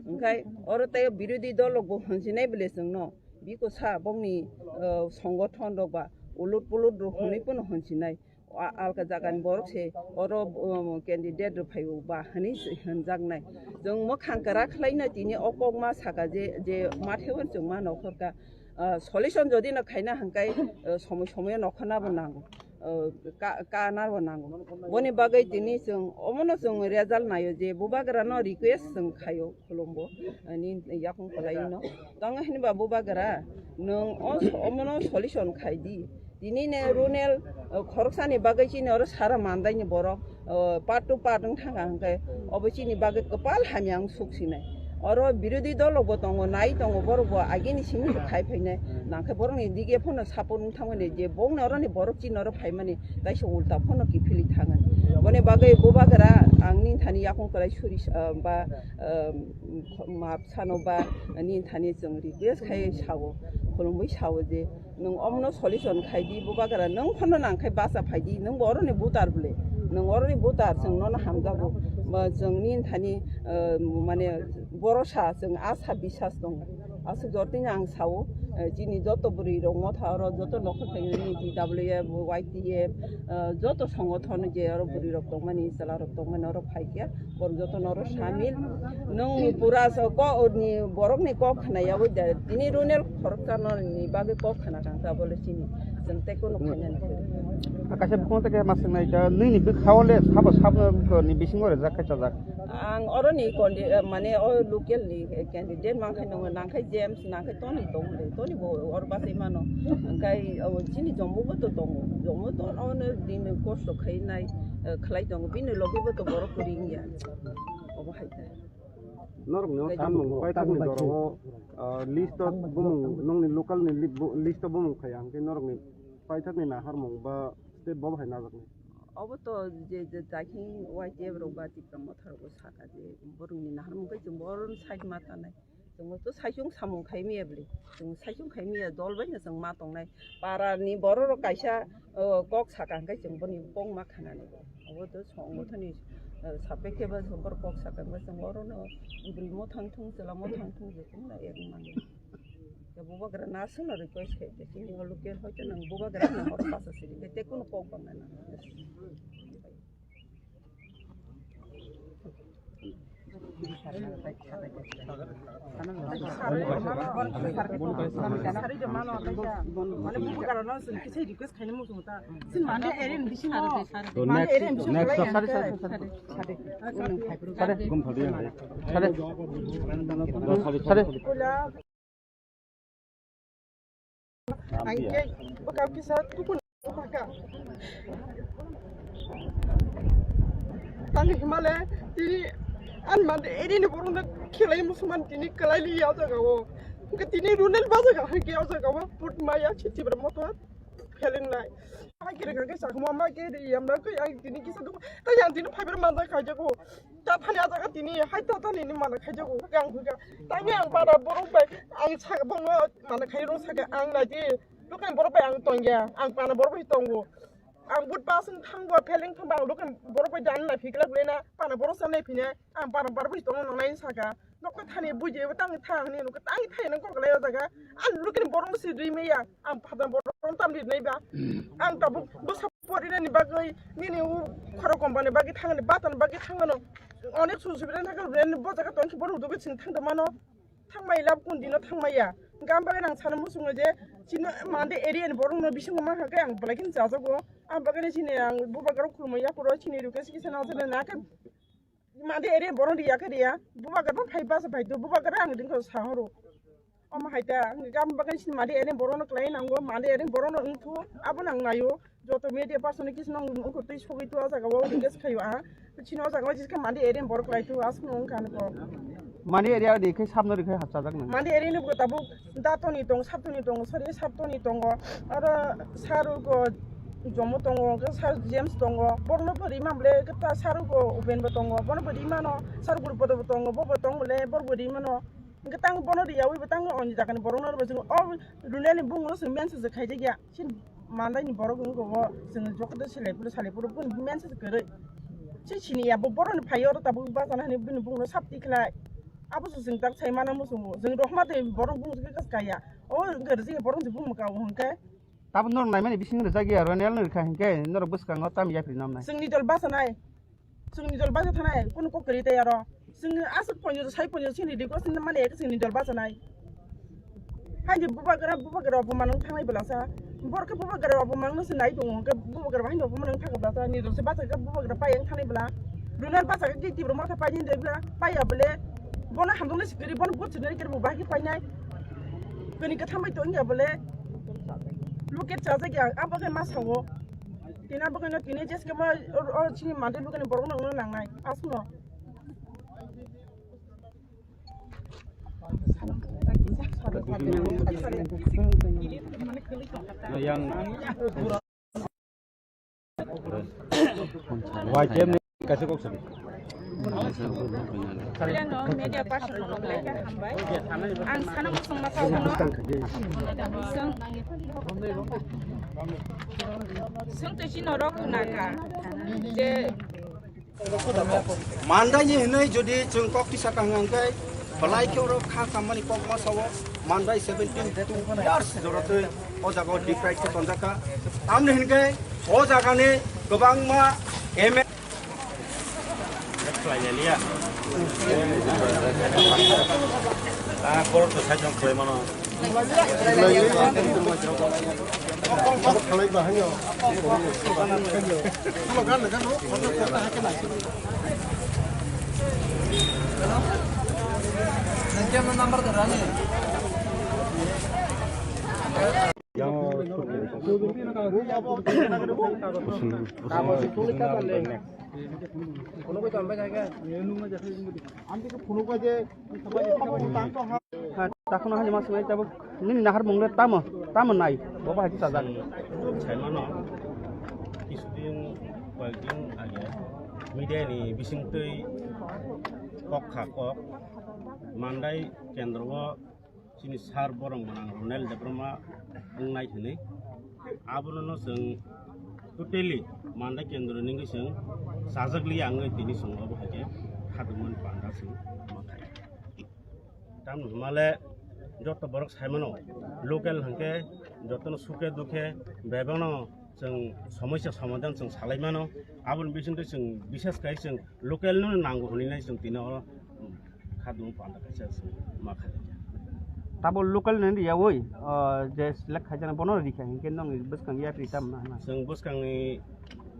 Hwnkhe oro tei birodhi dol rok bo hwnsinai bwle chwngno. Biko sa bongni, uh, songothon rok ba ulut pulut rok hwnwi pono hwnsinai. A-, alka jagani borok se oro, um, candidate rok phaibo ba hwnwi se hwnjaknai. Chwng mwkhang kwrak khlaina tini o kokma saka je, je mathe o chwng ma nokhorka, uh, solution jodi no khaina hwnkhe, uh, somoi somoi o nokhorna bo nango. Uh, ka-, kana bo nango. Boni bagwi tini chwng omono chwng result naio je bubagra no request chwng khaio. Khulumbo, ani yakung kwlai no. Tong hini ba bubagra, nwng o, omono solution khai di. Tini ne Ronel, uh, khoroksani bagwi chini oro sara Mandai ni borok, uh, part to part wng thangkha hwnkhe, obo chini bagwi kwpal hamya wng suk sinai. Oro birodhi dol rok bo tongo, nai tongo, borok bo agini simi khai phainai. Nangkhe borok ni dige phano support wng thangmani je bongni oro ni borok chini oro phaimani, taisa ulta phano kiphilwi thangani. Boni bagwi bubagra ang nini thani yakung kwlai suri, uh, ba, uh, map sano ba nini thani chwng request khai sao, khulumwi sao je nwng omono solution khai di, bubagra nwng phano nang khai bacha phai di, nwng bo oroni voter bwle, nwng oroni voter, chwng nono hamjago, ba chwng nini thani, uh, mane borosa chwng asa bisas tongo. Aswk jotoni ang sao, eh, chini joto bwrwi rok motha oro joto nokhor phainani T W F, Y T F, eh, joto songothon je oro bwrwi rok tongmani, chwla rok tongmani oro phaikha, borok joto no oro samil. Nwng pura so ko ni borok ni kok khna yawi da, tini Ronel khoroksa no ni bagwi kok khna kang ta bole chini. Tei kunu khainani kwrwi. Kaisa bukhuk tei ma swngnai, da nini bwkhao le sabo sabno ni bisingo rejak khai chajak? Ang oroni condi-, eh, mane o local ni candidate mankhe nangkhe James, nangkhe Tony tongo, Tony bo oro bachai mano. Hwnkhe o chini Jommo bo to tongo, Jommo to ono din kosto khainai, eh, khlai tongo, bini logi bo to borok kwrwi wngya. Obo hai khe. Norokni o samung paithakni jorao, ah, list o bumung, nongni local ni li-, bu-, list o bumung phaiya, hwnkhe norokni paithakni naharmung ba state bo bahai najaknai. Obo to je, je jakhing Y T F rok ba Tipra Motha rok bo saka je borokni naharmung khe chwng bo oro side ma tanai. Chwng bo to saichung samung khai miya bwle. Chwng saichung khai miya dol bai no chwng ma tongnai. Para ni borok rok kaisa, o, kok saka hwnkhe chwng boni kok ma khanani. Obo to songbothani, eh, sapekhe ba borok kok saka hwnkhe chwng oro no bwrwi mothang thung, chwla mothang thung je chwng no ek mani. Ya bubagra na swngno request khai de, chini o local hoito nang bubagra nang oro pasa siri, tei kunu kok bangna nang. To next, next, sorry, sorry, sorry. Sorry. Sorry. Sorry. Sorry. Ang khe bwkha kisa tukun bwkha. Tani himale tini ani mande eri ni borok no khelai musuman tini kwlai li ya jaga o. Hwnkhe tini runel ba jaga hwnkhe o jaga o put maya chitibra motor pheling nai. Hakhe rega khe sakuma ma khe ri yamra khe ang tini kisa duk ta yang tini phaibar manda khaijak o. Ta thani a jaga tini hai ta thani ni mana khaijak o. Hwnkhe ang hwnkhe tani ang bara borok bai ang saka bongma mana khai rong saka ang nai di. Dukani borok bai ang tongya, ang pana borok bai tongo. Ang but bus wng thangbo, pheleng thangbo, ang dukani borok bai dan nai phikla gulena, pana borok sa nai phina, ang pana borok bai tongo nang nai saka. Nokta thani buji bo tang thang ni nokta tang thai nang kok lai o jaga. Ang dukani borok si ri meya, ang pana borok tam ri nai ba. Ang tabuk bwsa pori nani bagwi, nini u khoro company bagwi thangani, batan bagwi thangano. Onek su subida nang ka ren bo jaga tong ki borok dukwi sing thang mano. Thangmai lab kun dino thangmaiya. Gam bagwi nang sana muchungo je chini mande area ni borok no bisingo ma hake ang belai khe chajago. Ang bagwi chini ang bubagra khulumui yapuro chini request kisa nang sana na khe mande area borok riya khe riya. Bubagra bo phai basa phai do bubagra ang dingkho sahoro. Omo hai ta gam bagwi chini mande area borok no kwlai nango mande area borok no wngthu abo nang naio. Joto media person ni kisa nang wngkho tei sogwi tu a jaga o engage khaio a. Chini o jaga o jiska mande area borok lai tu aswk no wngkha nokho. Mande area ri khai sabno ri khai hapchajak nang. Mande area ni bo tabuk datoni tong, saptoni tong, sorry saptoni tongo. Aro sarugo jomo tongo, hwnkhe sar James tongo. Borno bo ri mamle kata sarugo Uben bo tongo. Bono bo ri mano, sar guru bodo bo tongo, bo bo tong bole bor bo ri mano. Hwnkhe tang bono riyawi bo tang oni jagani borokno rwbasingo o runani bumungno chwng mensajak khaijak ya. Chini mandai ni borok wngkha o chwng jokoto selai phuru salai phuru bini mensajak kwrwi. Chini ya bo borokni phai oro tabuk bachana hinwi bini bumungno sap tikhlai. Abo se chwng tak sai mano muchungo. Chwng rohma tei borok bumung khe kaya. O wngkha rwjak ya borok se bumung kao hwnkhe. Tabuk norok naimani bising rwjak ya, Ronel no rwkha hinkhe norok bwskango tamo yapri namnai. Chwngni dol bachanai, chwngni dol bacha thanai, kunu kok kwrwi tei aro. Chwng aswk ponjo sai ponjo chini request mani chwngni dol bachanai. Haini bubagra bubagra oboman wng thangnai bwlasa. Borok khe bubagra oboman wngse nai tongo, hwnkhe bubagra haino oboman wng thangkha bwlasa. Ni dol se bachakhe bubagra pai wng thangnai bwla. Runal bachakhe khe tibro motha painai de bwla. Paiya bwle bono hamjaknai se kwrwi, bono buchuknai khe bo bahai khe painai. Kani kwthang bai tongya bole. Luket chajak ya, abo khe ma sao. Tini abo khe no tini jeske ma o, o chini mande bo khe borok no nangnai. Asno. Yang Y T F ni kaisa kok sadi. Media person rok belai khe hambai. Ang sana muchung ma sao no. Sung, sung twi chini rok khna kha je Mandai ni hinwi jodi chwng kok tisa kaham hwnkhe, belai khe oro kha kammani kok ma sao, Mandai seventeen two years joratwi o jaga o deprive khe tonjak kha. Tamni hinkhe o jaga ni kwbangma M L A khlai ya liya. Ah, borok to side jong khlai mano. Ha, takhwna hai ma swngnai tabuk nini naharmung le tamo, tamo nai, bobo hai sajak. Saimano, kisudin, koyekdin age, media ni bisingtwi kok kha kok, Mandai kendro o chini sir borok gwnang Ronel Debbarma wngnai hwnwi. Abono no chwng totally Mandai kendro ni wngwi chwng chajakliya wngwi tini chwng obo hai khe khadumani panda chwng ma khai. Tamni hwnmale joto borok saimano local hwnkhe jotono sukhe dukhe bebakno chwng somosya somadhan chwng salai mano. Aboni bisingtwi chwng bishes khai chwng local no nango hwnwi nai chwng tini o khadum panda kaisa chwng ma khajakya. Tabo local ni yawi, ah, je select khaijana bono rikha hinkhe nong bwskang yapri tam na hwnna. Chwng bwskangni,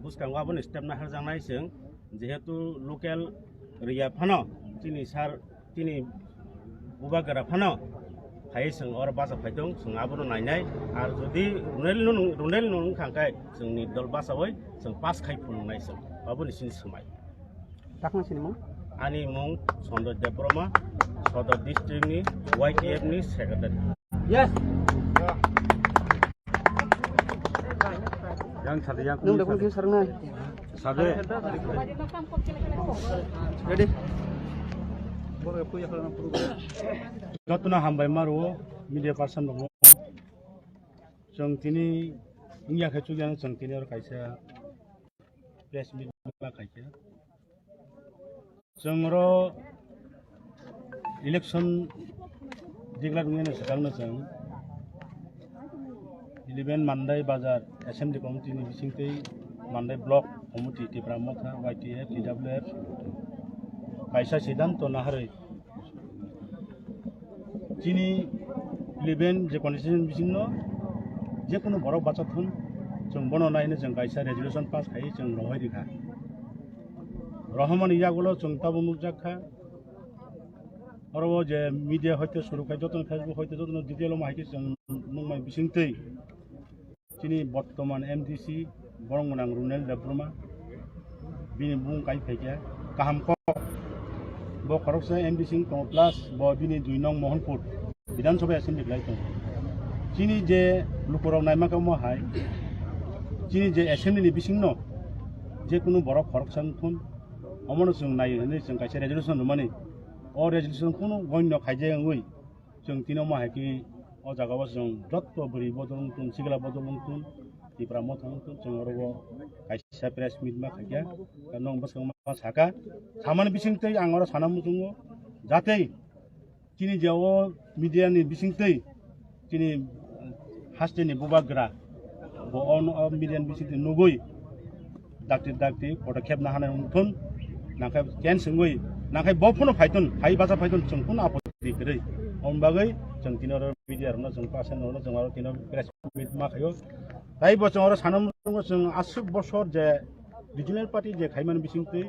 bwskango aboni step naharjaknai chwng, jehetu local riya phano chini sir, chini bubagra phano phai chwng oro bacha phaitong, chwng abono nainai. Ar jodi Runel nung, Runel nung wngkha khe chwngni dol bachawi chwng pass khai phunuknai chwng, aboni sini swmai. Takna sini mung? Ani mung Sanjay Debbarma, Sodor District ni Y T F ni Secretary. Yes. Yang sade yang nung dakun kisa sarang nai. Sade. Ready. Jotno hambai maro media person rok. Chwng tini wngya khe chukya chwng tini oro kaisa press meet ma khaikha. Chwng oro election declare wngmani swkangno chwng eleven Mandai Bazar Assembly Committee ni bisingtwi Mandai Block Committee Tipra Motha Y T F T W F kaisa siddhanto naharwi chini eleven je constitution bisingno je kunu borok bachathun chwng bono naino chwng kaisa resolution pass khai chwng rohoi rikha. Rohormani yagulo chwng tabuk nukjak kha. Oro o je media hoite suru khai jotono Facebook hoite jotono detail o ma hai khe chwng nukmani bisingtwi chini bottoman M D C borok gwnang Runel Debbarma bini bumung kai phaikha kaham kok bo khoroksa M D C wng tongo plus bo bini dui nong Mohanpur Bidhan Sabha Assembly belai tongo. Chini je lukurok naima khe omo hai, chini je assembly ni bisingno je kunu borok khoroksa wngthun, omono chwng nai hwnwi chwng kaisa resolution rwmani. O resolution kunu gonyo khaijak wngwi chwng tini omo hai khe o jaga o chwng jotto bwrwi bodol wngthun, sikla bodol wngthun, Tipra Motha wngthun, chwng oro o kaisa press meet ma khaikha. Nong bwskang ma saka, samani bisingtwi ang oro sana muchungo, jatei chini je o media ni bisingtwi chini haste ni bubagra bo o media ni bisingtwi nugwi dakti dakti podokkhep nahana wngthun, nangkhe chance wngwi nangkhe bo phano phaithun, phai bacha phaithun chwng phano apoti kwrwi. Om bagwi chwng tini oro media rokno chwng pasen rokno chwng oro tini press meet ma khaio. Tai bo chwng oro sana muchungo chwng aswk bosor je regional party je khaimani bisingtwi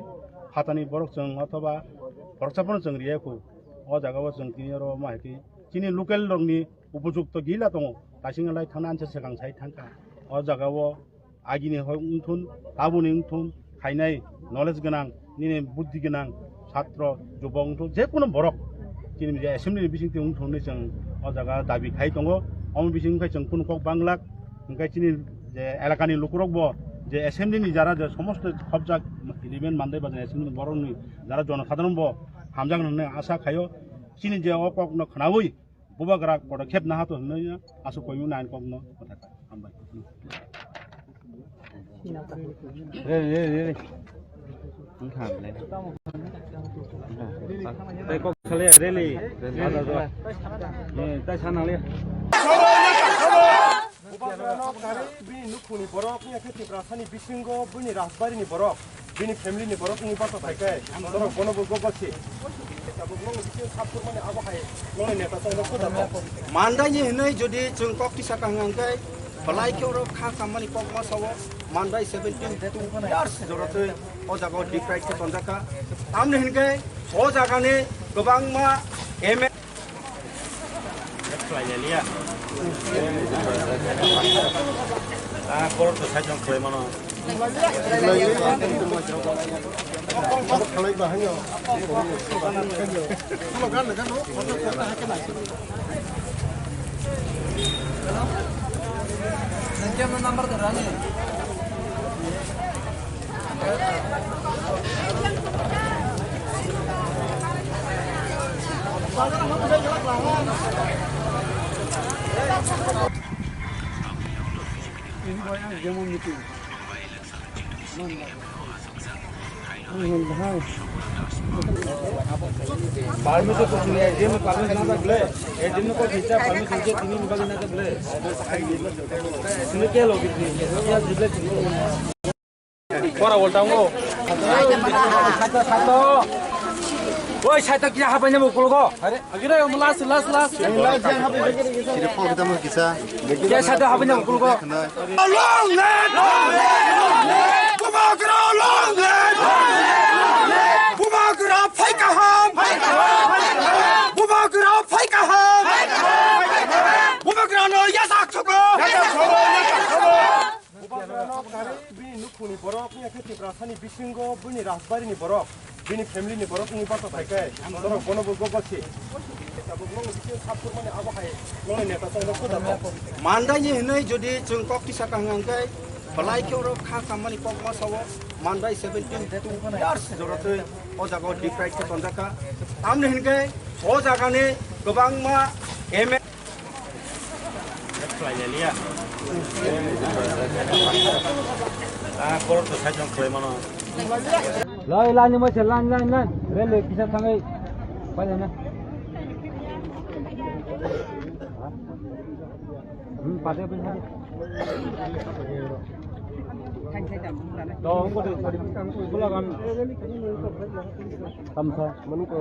phatani borok chwng othoba khoroksa phano chwng riyakhu. O jaga o chwng tini oro ma hai khe chini local rokni upojukto gila tongo, kaising lai thangna anse swkang sai thangkha. O jaga o agini hoi wngthun, tabuni wngthun, khainai knowledge gwnang, nini buddhi gwnang, satro, jubok wngthun, je kono borok chini je assembly ni bisingtwi wngthun hinwi chwng o jaga dabi khai tongo. Omo bising khai chwng kunu kok banglak, hwnkhe chini je elakani lukurok bo je assembly ni jara je somosto khopjak eleven Mandai Bazar assembly borokni jara jonosadharon bo hamjak hinwi asa khaio. Chini je o kokno khwnaui bubagra podokkhep nahato hinwi aswk koimung nai kokno kwthar hambai. Re, re, re, re. Wngkha le. Tei kok salai ya, rally. Rally. Tei sana le. Bubagrano gari bini nukhungni borok, wngya khe Tiprasani bisingo bini rajbarini borok, bini family ni borok wngwi basa phai khe, norok bono bo gobasi. Tabuk nokni bisingo sap kurmani abo hai nokni neta tongno khuda kok. Mandai ni hinwi jodi chwng kok kisa kaham hwnkhe, Belai khe oro kha kammani kokma sao, manbai seventy two years joratwi o jaga o deprive khe tonjakha. Tamni hinkhe o jagani kwbangma M L A khlai liya. Ah, borok to side jong khlai mano. Permission ko chini, A D M ni permission na ble. A D M ni ko khisa permission je tini ni bagwi na ble. Sini ke logi ni, ya jible chini. Pora bolta ngo. Saito, saito. Oi, saito kisa hapai na bukul go. Are, agire last, last, last. Sini pok kita mo kisa. Kisa saito hapai na bukul go. Long live! Bubagra long live! Bubagra phai kaham! Bubagra phai kaham! Bubagra no yasak thogo! Bubagra no gari bini nukhungni borok, ya khe Tiprasani bisingo bini rajbarini borok. Bini family ni borok ni basa thai kai. Borok bono bo gogol si. Tabuk nong bikin sapur mani abo hai. Nong neta sa nong kuda. Mandai ni hinoi jodi chwng kok kisa kang ang kai. Belai khe oro kha kammani kokma sao. Mandai seventy two years joratwi o jaga o deprive khe tonjakha. Tamni hinkhe o jagani kwbangma M L A Khlai liya. Ah, borok to side jong khlai mano. Lai, lai, ni mo se, lai, lai, lai. Railway kisa thangai. Pai na. Hmm, pai, pai, pai. To, ang ko de, bulagan. Tamsa. Manu ko,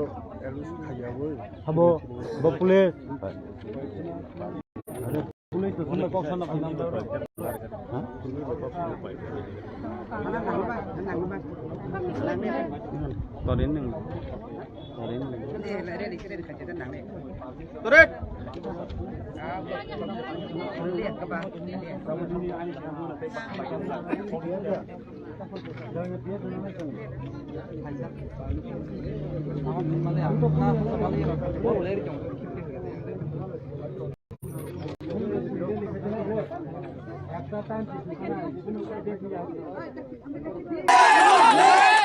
khaya bo. Habo, bo police. Police to sumai kok sana phai nang. Ha? Torin nang. Torin nang. Torin.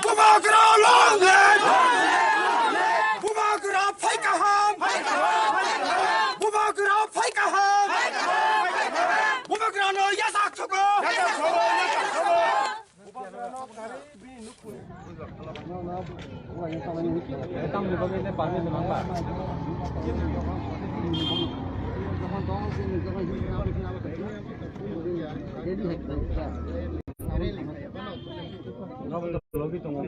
Bubagra long live! Bubagra phai kaham! Bubagra phai kaham! Bubagra no yasak thogo! Logi tongo,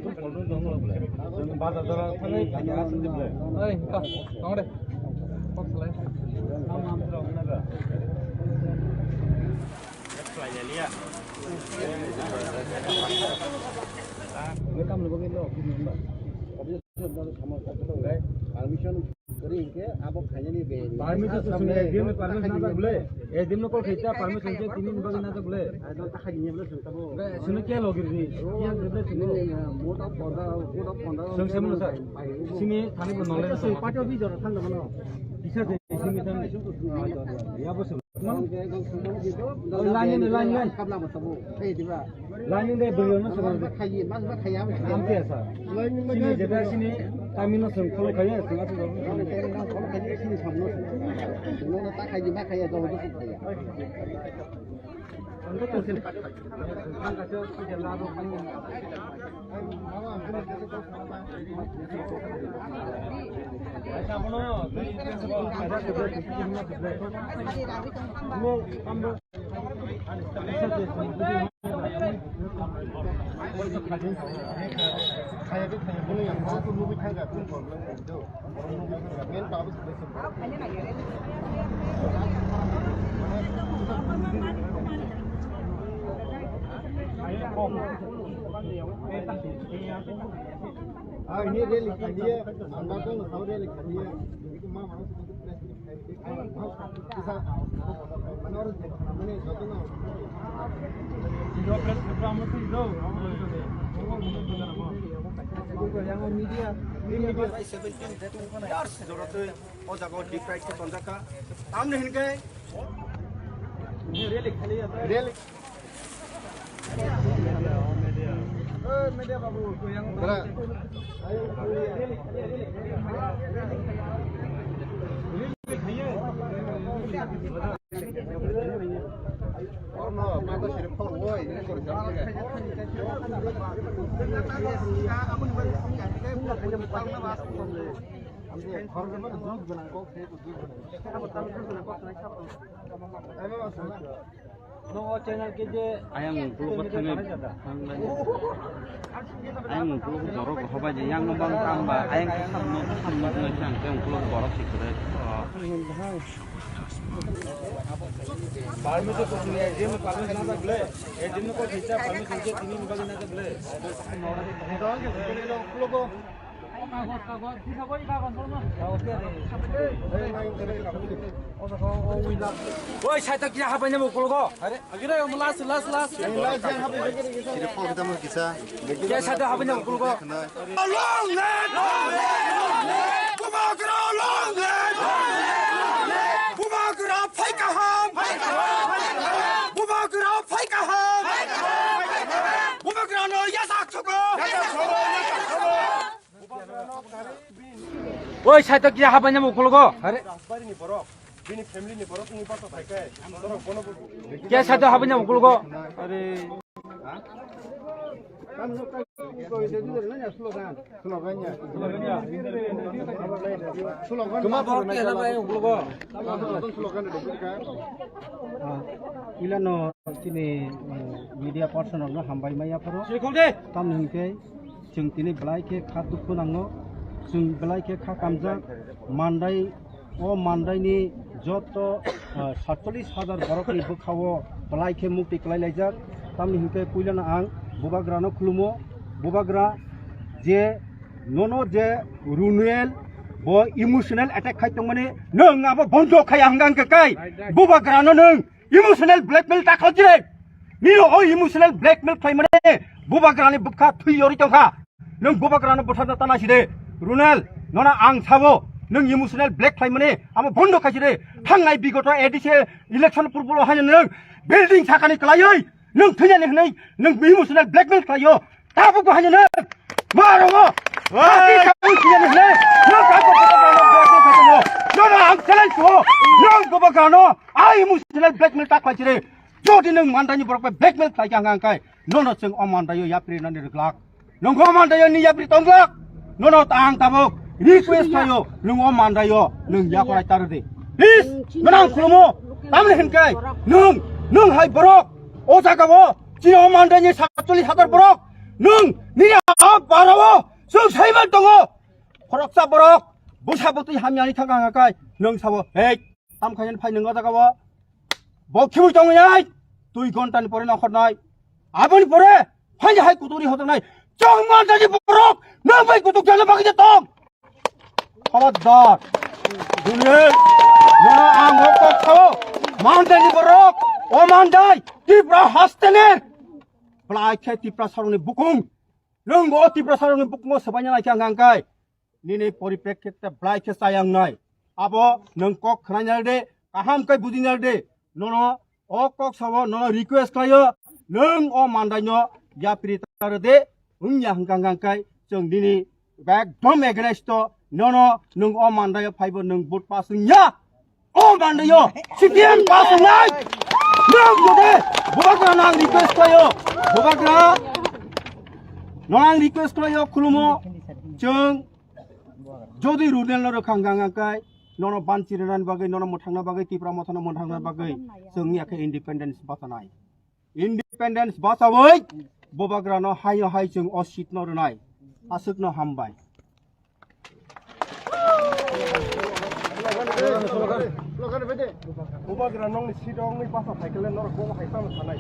bazar dara thangwi kanya aswk di ble. Oi, to, tong de. Kok salai. Khlai liya. Permission kwrwi hinkhe abo khainani be. Permission to swngnai, A D M ni permission nang ble. A D M no call khaita permission se tini ni bagwi nang ble. Sini khe logi ri. Kya ble sini. Mota ponda, mota ponda. Song se mano sir. Sini thani bo nole. Party office jora thang mano. Kisa se sini thang. Ya bo sir. Line, line, line. Line de bwrwi no sir. Am khe sir. Sini jeta sini tamino sir kholo khaya sir. Ah, ini rally khadia, ang bakal tahu rally khadia. Itu mah mana sih? O jaga o deep fried khe tonjak kha. Tamni hinkhe rally. Ayang ukulok thangwi thanglaini. Ayang ukulok borok hobai je yang no bang tamba ayang samno samno no sang ke ukulok borok sikre. Permission ko tini A D M permission na ble. A D M ko thisa permission ke tini ni bagi na ble. Oi, saita kira hapai namo ukulgo. Agire, last, last, last. Kira pok kita mau kisah. Kira saita hapai namo ukulgo. Long live! Bubagra long live! Bubagra phai kaham! Bubagra phai kaham! Bubagra no yasak suko! Oi, saito kira habai namo ukulgo? Are. Rajbari ni borok, bini family ni borok ni bata thai kai. Borok bono. Kira saito habai namo ukulgo? Are. Kema borok kira habai namo ukulgo? Ilano tini media person rokno hambai maya phoro. Tamni hwnkhe Chwng tini belai khe kha dukhu nango, chwng belai khe kha kamjak. Mandai, o mandaini joto, ah, satchollish hajar borokni bwkhao belai khe mukti kwlai laijak. Tamni hwnkhe puilano ang Bubagrano khulumo. Bubagra je nono je Runel bo emotional attack khai tongmani, nwng abo bondo khai ang hwnkhe kai Bubagrano nwng emotional blackmail ta khlai jire. Nini o emotional blackmail khlai mani Bubagrani bwkha thwi yori tongkha. Nwng Bubagrano bwtharna tana side. Runel, nono ang sabo, nwng emotional black khlai mani amo bondo khai side. Thangnai bigoto A D C election purbo haino nwng building sakani kwlaiwi nwng thwinani hwnwi nwng emotional blackmail khlaio. Tabuk bo haino nwng maro mo. Oi. Ati tabuk thwinani hwnwi nwng tabuk Bubagrano blackmail khlaio. Nono ang challenge ko. Nwng Bubagrano ai emotional blackmail ta khlai side. Jodi nwng mandaini borok bai blackmail khlai kha hwnkha hwnkhe nono chwng o mandaio yapri nani rwglak. Nwng o mandaio ni yapri tonglak. Nono ta ang tabuk request khlaio, nwng o mandaio nwng yakorai ta rwdi. Please, nono ang khulumo. Tamni hwnkhe nwng, nwng hai borok o jagao chini o mandaini satchollish hajar borok nwng nini a barao chwng saiman tongo. Khoroksa borok bwsa bwtwi hamyani thangkha hwnkha hwnkhe nwng sabo, "Hei, tam khainani phai nwng o jagao?" Bo khibui tongwi nai, dui ghonta ni pore nongkhor nai. Aboni pore phai hai kuturi hotok nai. Chong mandani borok, nang bai kutuk jala bagwi tong. Khabardar. Dini, nono ang hok kok sao. Mandani borok, o mandai, Tripura hasteni. Belai khe Tripura saroni bukung. Nwng o Tripura saroni bukungo swbaina nai khe ang hwnkha hwnkhe. Nini poriprekkhitte belai khe chayang nai. Abo nwng kok khnaina de, kaham khe bujina de. Nono o kok sao, nono request khlaio, nwng o mandaino yapri ta rwdi, wngya hwnkha hwnkha khe chwng nini ekdom against o, nono nwng o mandaio phaibo nwng vote pass wngya. O mandaio, C P M pass wngnai. Nwng jodi Bubagrano ang request khlaio. Bubagra, nono ang request khlaio, khulumo. Chwng jodi Runelno rwkha hwnkha hwnkha khe, nono banchi rwnani bagwi, nono mwthangna bagwi, Tipra Mothano mwthangna bagwi, chwng ya khe independence bachanai. Independence bachawi Bubagrano haino hai chwng o seat no rwnai. Aswkno hambai. Bubagra nongni seat o wngwi bacha phaikhe le norok bo hai tamo sanai.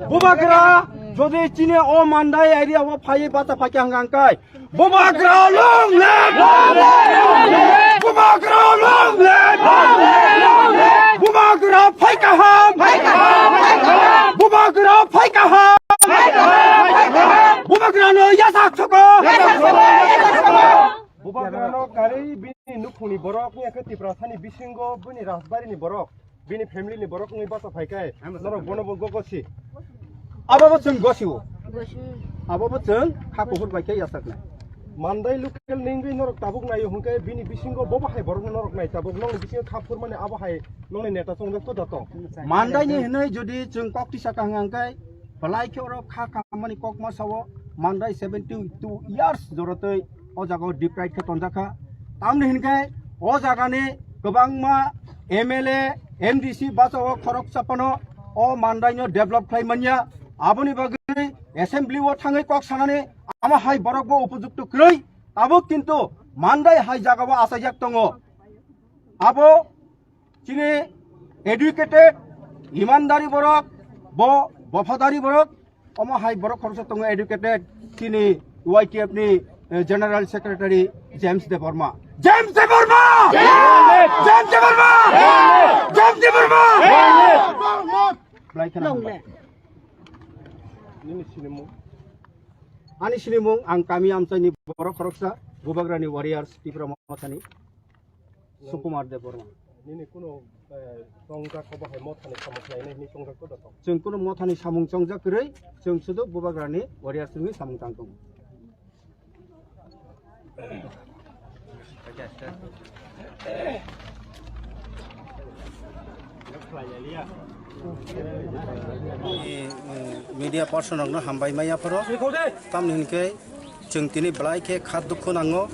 Bubagra, jodi chini o Mandai area o phai bata phai kha hwnkha hwnkhe, Bubagra long live! Bubagra long live! Bubagra phai kaham! Bubagra phai kaham! Bubagra no yasak soko! Bubagra no karwi bini nukhungni borok, wngya khe Tiprasani bisingo bini rajbari ni borok. Bini family ni borok wngwi basa phai khe, norok bono bo gogosi. Abo bo chwng gosio. Abo bo chwng kha kuphur bai khe yasaknai. Mandai local ningwi norok tabuk naio hwnkhe bini bisingo bobo hai borokno norok nai tabuk, nokni bisingo kha phurmani abo hai nokni neta chongjak to da tong. Mandai ni hwnwi jodi chwng kok tisa kha hwnkhe, belai khe oro kha kamani kok ma sao, Mandai seventy two years jorotwi o jaga o deprive khe tonjak kha. Tamni hinkhe o jaga ni kwbangma M L A, M D C bachao khoroksa phano o Mandai no develop khlai manya. Aboni bagwi assembly o thangwi kok sanani amo hai borok bo upojukto kwrwi. Tabuk kintu Mandai hai jaga o achaijak tongo. Abo chini educated, imandari borok, bo bophadari borok, omo hai borok khoroksa tongo educated, chini Y T F ni, eh, General Secretary James Debbarma. James Debbarma! James Debbarma! James Debbarma! Belai kheno hambai. Nini sinimung? Ani sinimung, ang kami amchaini borok khoroksa, Bubagrani Warriors, Tipra Mothani. Sukumar Debbarma. Nini kuno, eh, chongjak obo hai mothani samung khlainai hinwi chongjak to da tong? Chwng kuno mothani samung chongjak kwrwi, chwng sudu Bubagrani Warriors wngwi samung tang tongo. Media person rokno hambai maya phoro. Tamni hinkhe chwng tini belai khe kha dukhu nango,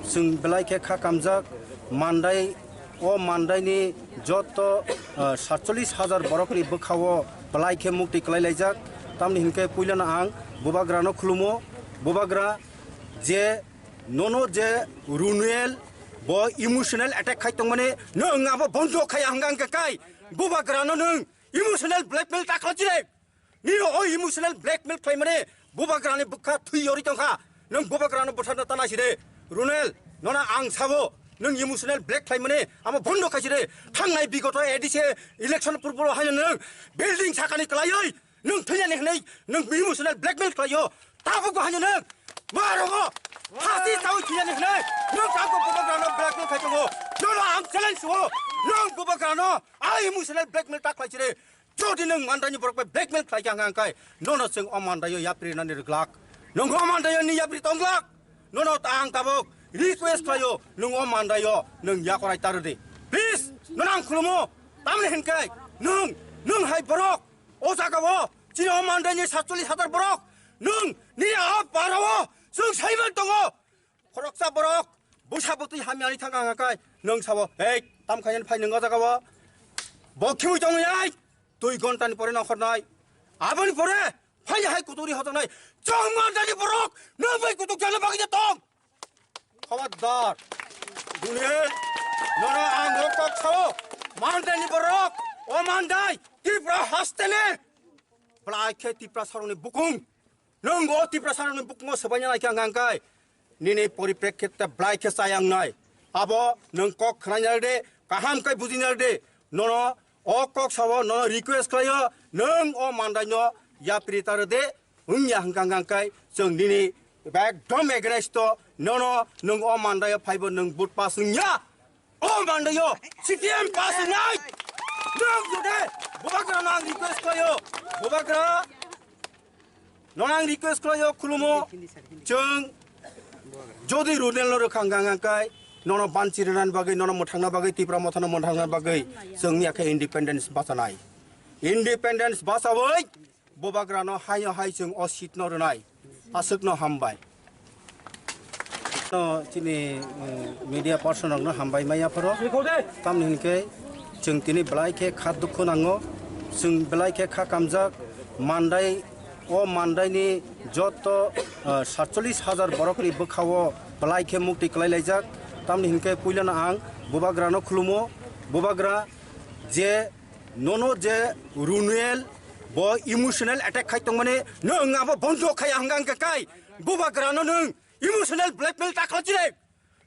chwng belai khe kha kamjak, Mandai O mandaini joto, ah, satchollish hajar borokni bwkhao belai khe mukti kwlai laijak. Tamni hinkhe puilano ang Bubagrano khulumo. Bubagra je nono je Runel bo emotional attack khai tongmani, nwng abo bondo khai ang, ang kai. Bubagrano nwng emotional blackmail ta khlai chire. Nini o emotional blackmail khlaimani Bubagrani bwkha thwi yorwi tongkha. Nwng Bubagrano butharna ta naiside. Runel, nono ang sabo, nwng emotional black khlaimani amo bondo khaiside. Thangnai bigoto A D C election purbo haino nwng building sakani kwlaiwi nwng thwinani hwnwi nwng emotional blackmail khlaio. Tabukbo haino nwng marogo phasi chawi thwinani hwnwi nwng tabukbo Bubagrano blackmail khai tongo. Nono ang challenge suo, nwng Bubagrano a emotional blackmail ta khlaiside. Jodi nwng mandaini borok bai blackmail khlai kha hwnka hwnkhe, nono chwng o mandaio yapri nani rwglak. Nwng o mandaio ni yapri tonglak. Nono ta ang tabuk request khlaio, nwng o mandaio nwng yakorai ta rwdi. Please, nono ang khulumo. Tamni hinkhe nwng, nwng hai borok o jagao chini o mandaini satchollish hajar borok nwng nini a parao chwng saiman tongo. Khoroksa borok bwsa bwtwi hamyani thang ang kai nwng sabo, "Hei, tam khainani phai nwng o jagao?" Bo khiui tongwi ai, dui ghontani pore nokhornai. Aboni pore phai hai kuturi hojaknai. Chwng mandaini borok nwng bai kutuk jana bagwi tong. Khabardar. Duniya, nono ang rok kok sao. Mandaini borok, o mandai, Tripura hasteni. Belai khe Tiprasarokni bukung. Nwng o Tiprasarokni bukungo swbaina naikha hwnka hwnkhe nini poriprekkhitte belai khe chaya wngnai. Abo nwng kok khnaina rwdi, kaham khe bujina rwdi. Nono o kok sao, nono request khlaio, nwng o mandaino yapri ta rwdi, wngya hwnka hwnkhe chwng nini ekdom against o, nono nwng o mandaio phaibo nwng vote pass wngya. O mandaio C P M pass wngnai. Nwng jode Bubagrano ang request khlaio. Bubagra, nono ang request khlaio, khulumo. Chwng jodi Runelno rwkha hwnka hwnka kai, nono banchi rwnani bagwi, nono mwthangna bagwi, Tipra Mothano mwthangna bagwi chwng yakhe independence bachanai. Independence bachawi Bubagrano haino hai chwng o seat no rwnai. Aswkno hambai. No, chini, eh, media person rokno hambai maya phoro. Tamni hinkhe chwng tini belai khe kha dukhu nango. Chwng belai khe kha kamjak. Mandai, o mandaini joto, eh, satchollish hajar borokni bwkhao belai khe mukti kwlai laijak. Tamni hinkhe puilano ang Bubagrano khulumo. Bubagra je nono je Runel Bo emotional attack khai tongmani nwng abo bondo khai hwnka hwnka kai bubagrano nwng emotional blackmail ta khlai chire.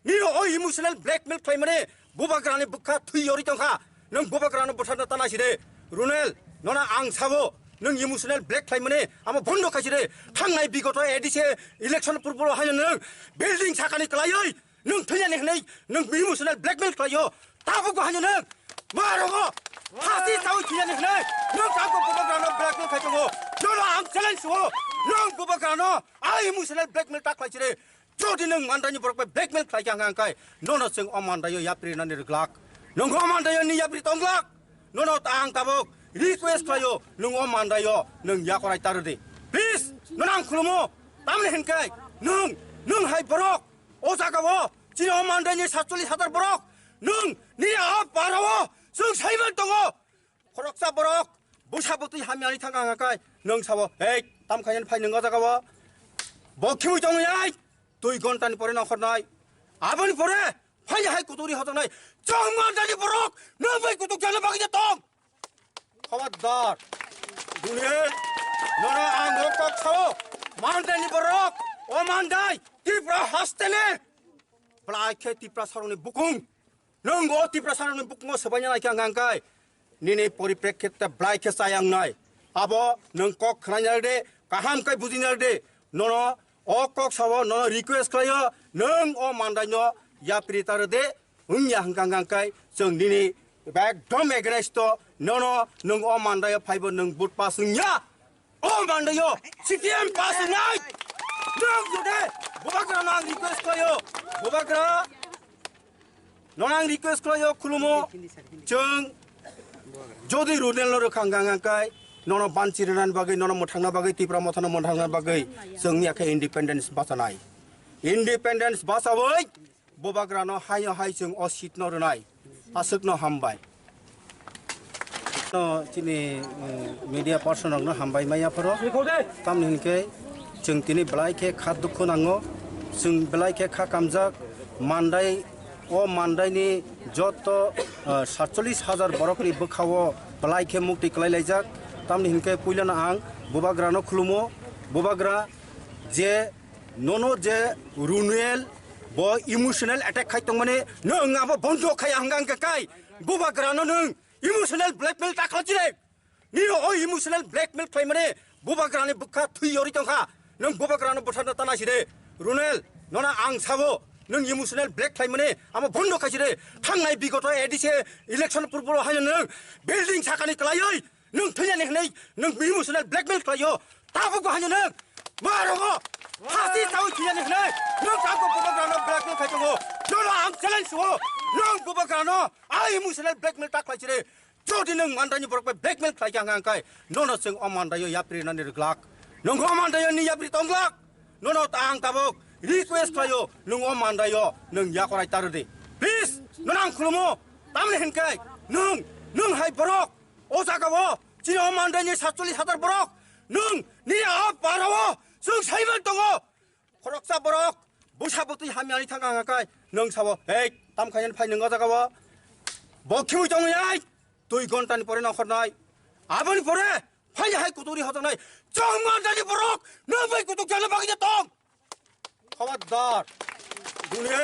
Nini o emotional blackmail khlaimani bubagrani bwkha thwi yori tongkha. Nwng bubagrano bwtharna ta naiside. Runel, nono ang sabo, nwng emotional black khlaimani amo bondo khaiside. Thangnai bigoto A D C election purbo haino nwng building sakani kwlaiwi nwng thwinani hwnwi nwng emotional blackmail khlaio. Tabukbo haino nwng marogo phasi sawi thwinani hwnwi nwng tabukbo bubagrano blackmail khai tongo. Nono ang challenge suo, nwng bubagrano ai emotional blackmail ta khlaiside. Jodi nwng mandaini borok bai blackmail khlai kha hwnka hwnkhe nono chwng o mandaio yapri nani rwglak. Nwng o mandaio ni yapri tonglak. Nono ta ang tabuk request khlaio, nwng o mandaio nwng yakorai ta rwdi. Please, nono ang khulumo. Tamni hwnkhai nwng, nwng hai borok o jagao chini o mandaini satchollish hajar borok nwng nini a parao chwng saiman tongo. Khoroksa borok bwsa bwtwi hamyani thang ang kai nwng sabo, "Hei, tam khainani phai nwng o jagao?" Bo khiui tongwi ai, dui ghontani pore nongkhornai. Aboni pore phai hai kuturi hojaknai. Chwng mandani borok nwng bai kutuk jana bagwi tong. Khabardar. Duniya, nono ang o kok sao. Mandani borok, o mandai, Tripura hasteni. Blai khe Tripura saroni bukung. Nwng o Tiprasarokni bukungo swbaina naikha hwnka hwnkhe nini poriprekkhitte blai khe chayang nai. Abo nwng kok khnaina rwdi, kaham khe bujina rwdi. Nono o kok sao, nono request khlaio, nwng o mandaino yapri ta rwdi, wngya hwnka hwnkhe chwng nini ekdom against o, nono nwng o mandaio phaibo nwng vote pass wngya. O mandaio C P M pass wngnai. Nwng jode bubagrano ang request khlaio. Bubagra, nono ang request khlaio, khulumo. Chwng jodi Runelno rwkha hwnka hwnkai nono banchi rwnani bagwi, nono mwthangna bagwi, Tipra Mothano mwthangna bagwi chwng yakhe independence bachanai. Independence bachawi bubagrano haino hai chwng o seat no rwnai. Aswkno hambai. No, chini, eh, media person rokno hambai maya phoro. Tamni hwnkhe chwng tini belai khe kha dukhu nango. Chwng belai khe kha kamjak. Mandai, o mandaini joto, eh, satchollish hajar borokni bwkhao belai khe mukti kwlai laijak. Tamni hwnkhe puilano ang bubagrano khulumo. Bubagra je nono je Runel bo emotional attack khai tongmani, nwng abo bondo khai hwnka hwnka kai bubagrano nwng emotional blackmail ta khlai chire. Nini o emotional blackmail khlaimani bubagrani bwkha thwi yori tongkha. Nwng bubagrano bwtharna ta naiside. Runel, nono ang sabo, nwng emotional black khlaimani amo bondo khaiside. Thangnai bigoto A D C election purbo haino nwng building sakani kwlaiwi nwng thwinani hwnwi nwng emotional blackmail khlaio. Tabukbo haino nwng marogo phasi sawi thwinani hwnwi nwng tabukbo bubagrano blackmail khai tongo. Nono ang challenge suo, nwng bubagrano ai emotional blackmail ta khlai chire. Jodi nwng mandaini borok bai blackmail khlai kha hwnka hwnkhe nono chwng o mandaio yapri nani rwglak. Nwng o mandaio ni yapri tonglak. Nono ta ang tabuk request khlaio, nwng o mandaio nwng yakorai ta rwdi. Please, nono ang khulumo. Tamni hwnkai nwng, nwng hai borok o jagao chini o mandaini satchollish hajar borok nwng nini a parao chwng saiman tongo. Khoroksa borok bwsa bwtwi hamyani thang ang kai nwng sabo, "Hei, tam khainani phai nwng o jagao?" Bo khiui tongwi ai, dui ghontani pore nongkhornai. Aboni pore phai hai kuturi hojaknai. Chwng mandani borok nwng bai kutuk jana bagwi tong. Khabardar. Duniya,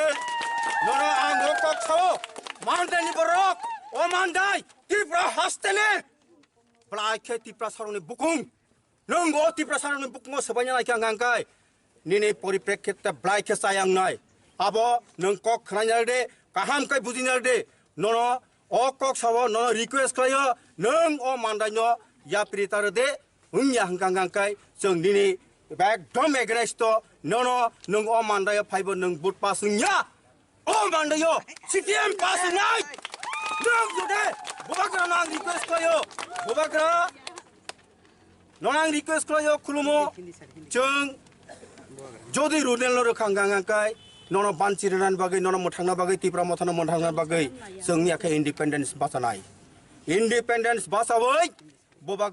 nono ang o kok sao. Mandani borok, o mandai, Tipra hasteni. Belai khe Tiprasarokni bukung. Nwng o Tiprasarokni bukungo swbaina naikha hwnka hwnkai nini poriprekkhitte belai khe chayang nai. Abo nwng kok khnaina rwdi, kaham khe bujina rwdi. Nono o kok sao, nono request khlaio, nwng o mandaino yapri ta rwdi, wngya hwnka hwnkai chwng nini ekdom against o, nono nwng o mandaio phaibo nwng vote pass wngya. O mandaio C P M pass wngnai. Nwng jode bubagrano ang request khlaio. Bubagra, nono ang request khlaio, khulumo. Chwng jodi Runelno rwkha hwnka hwnkai nono banchi rwnani bagwi, nono mwthangna bagwi, Tipra Mothano mwthangna bagwi chwng yakhe independence bachanai. Independence bachawi bubagra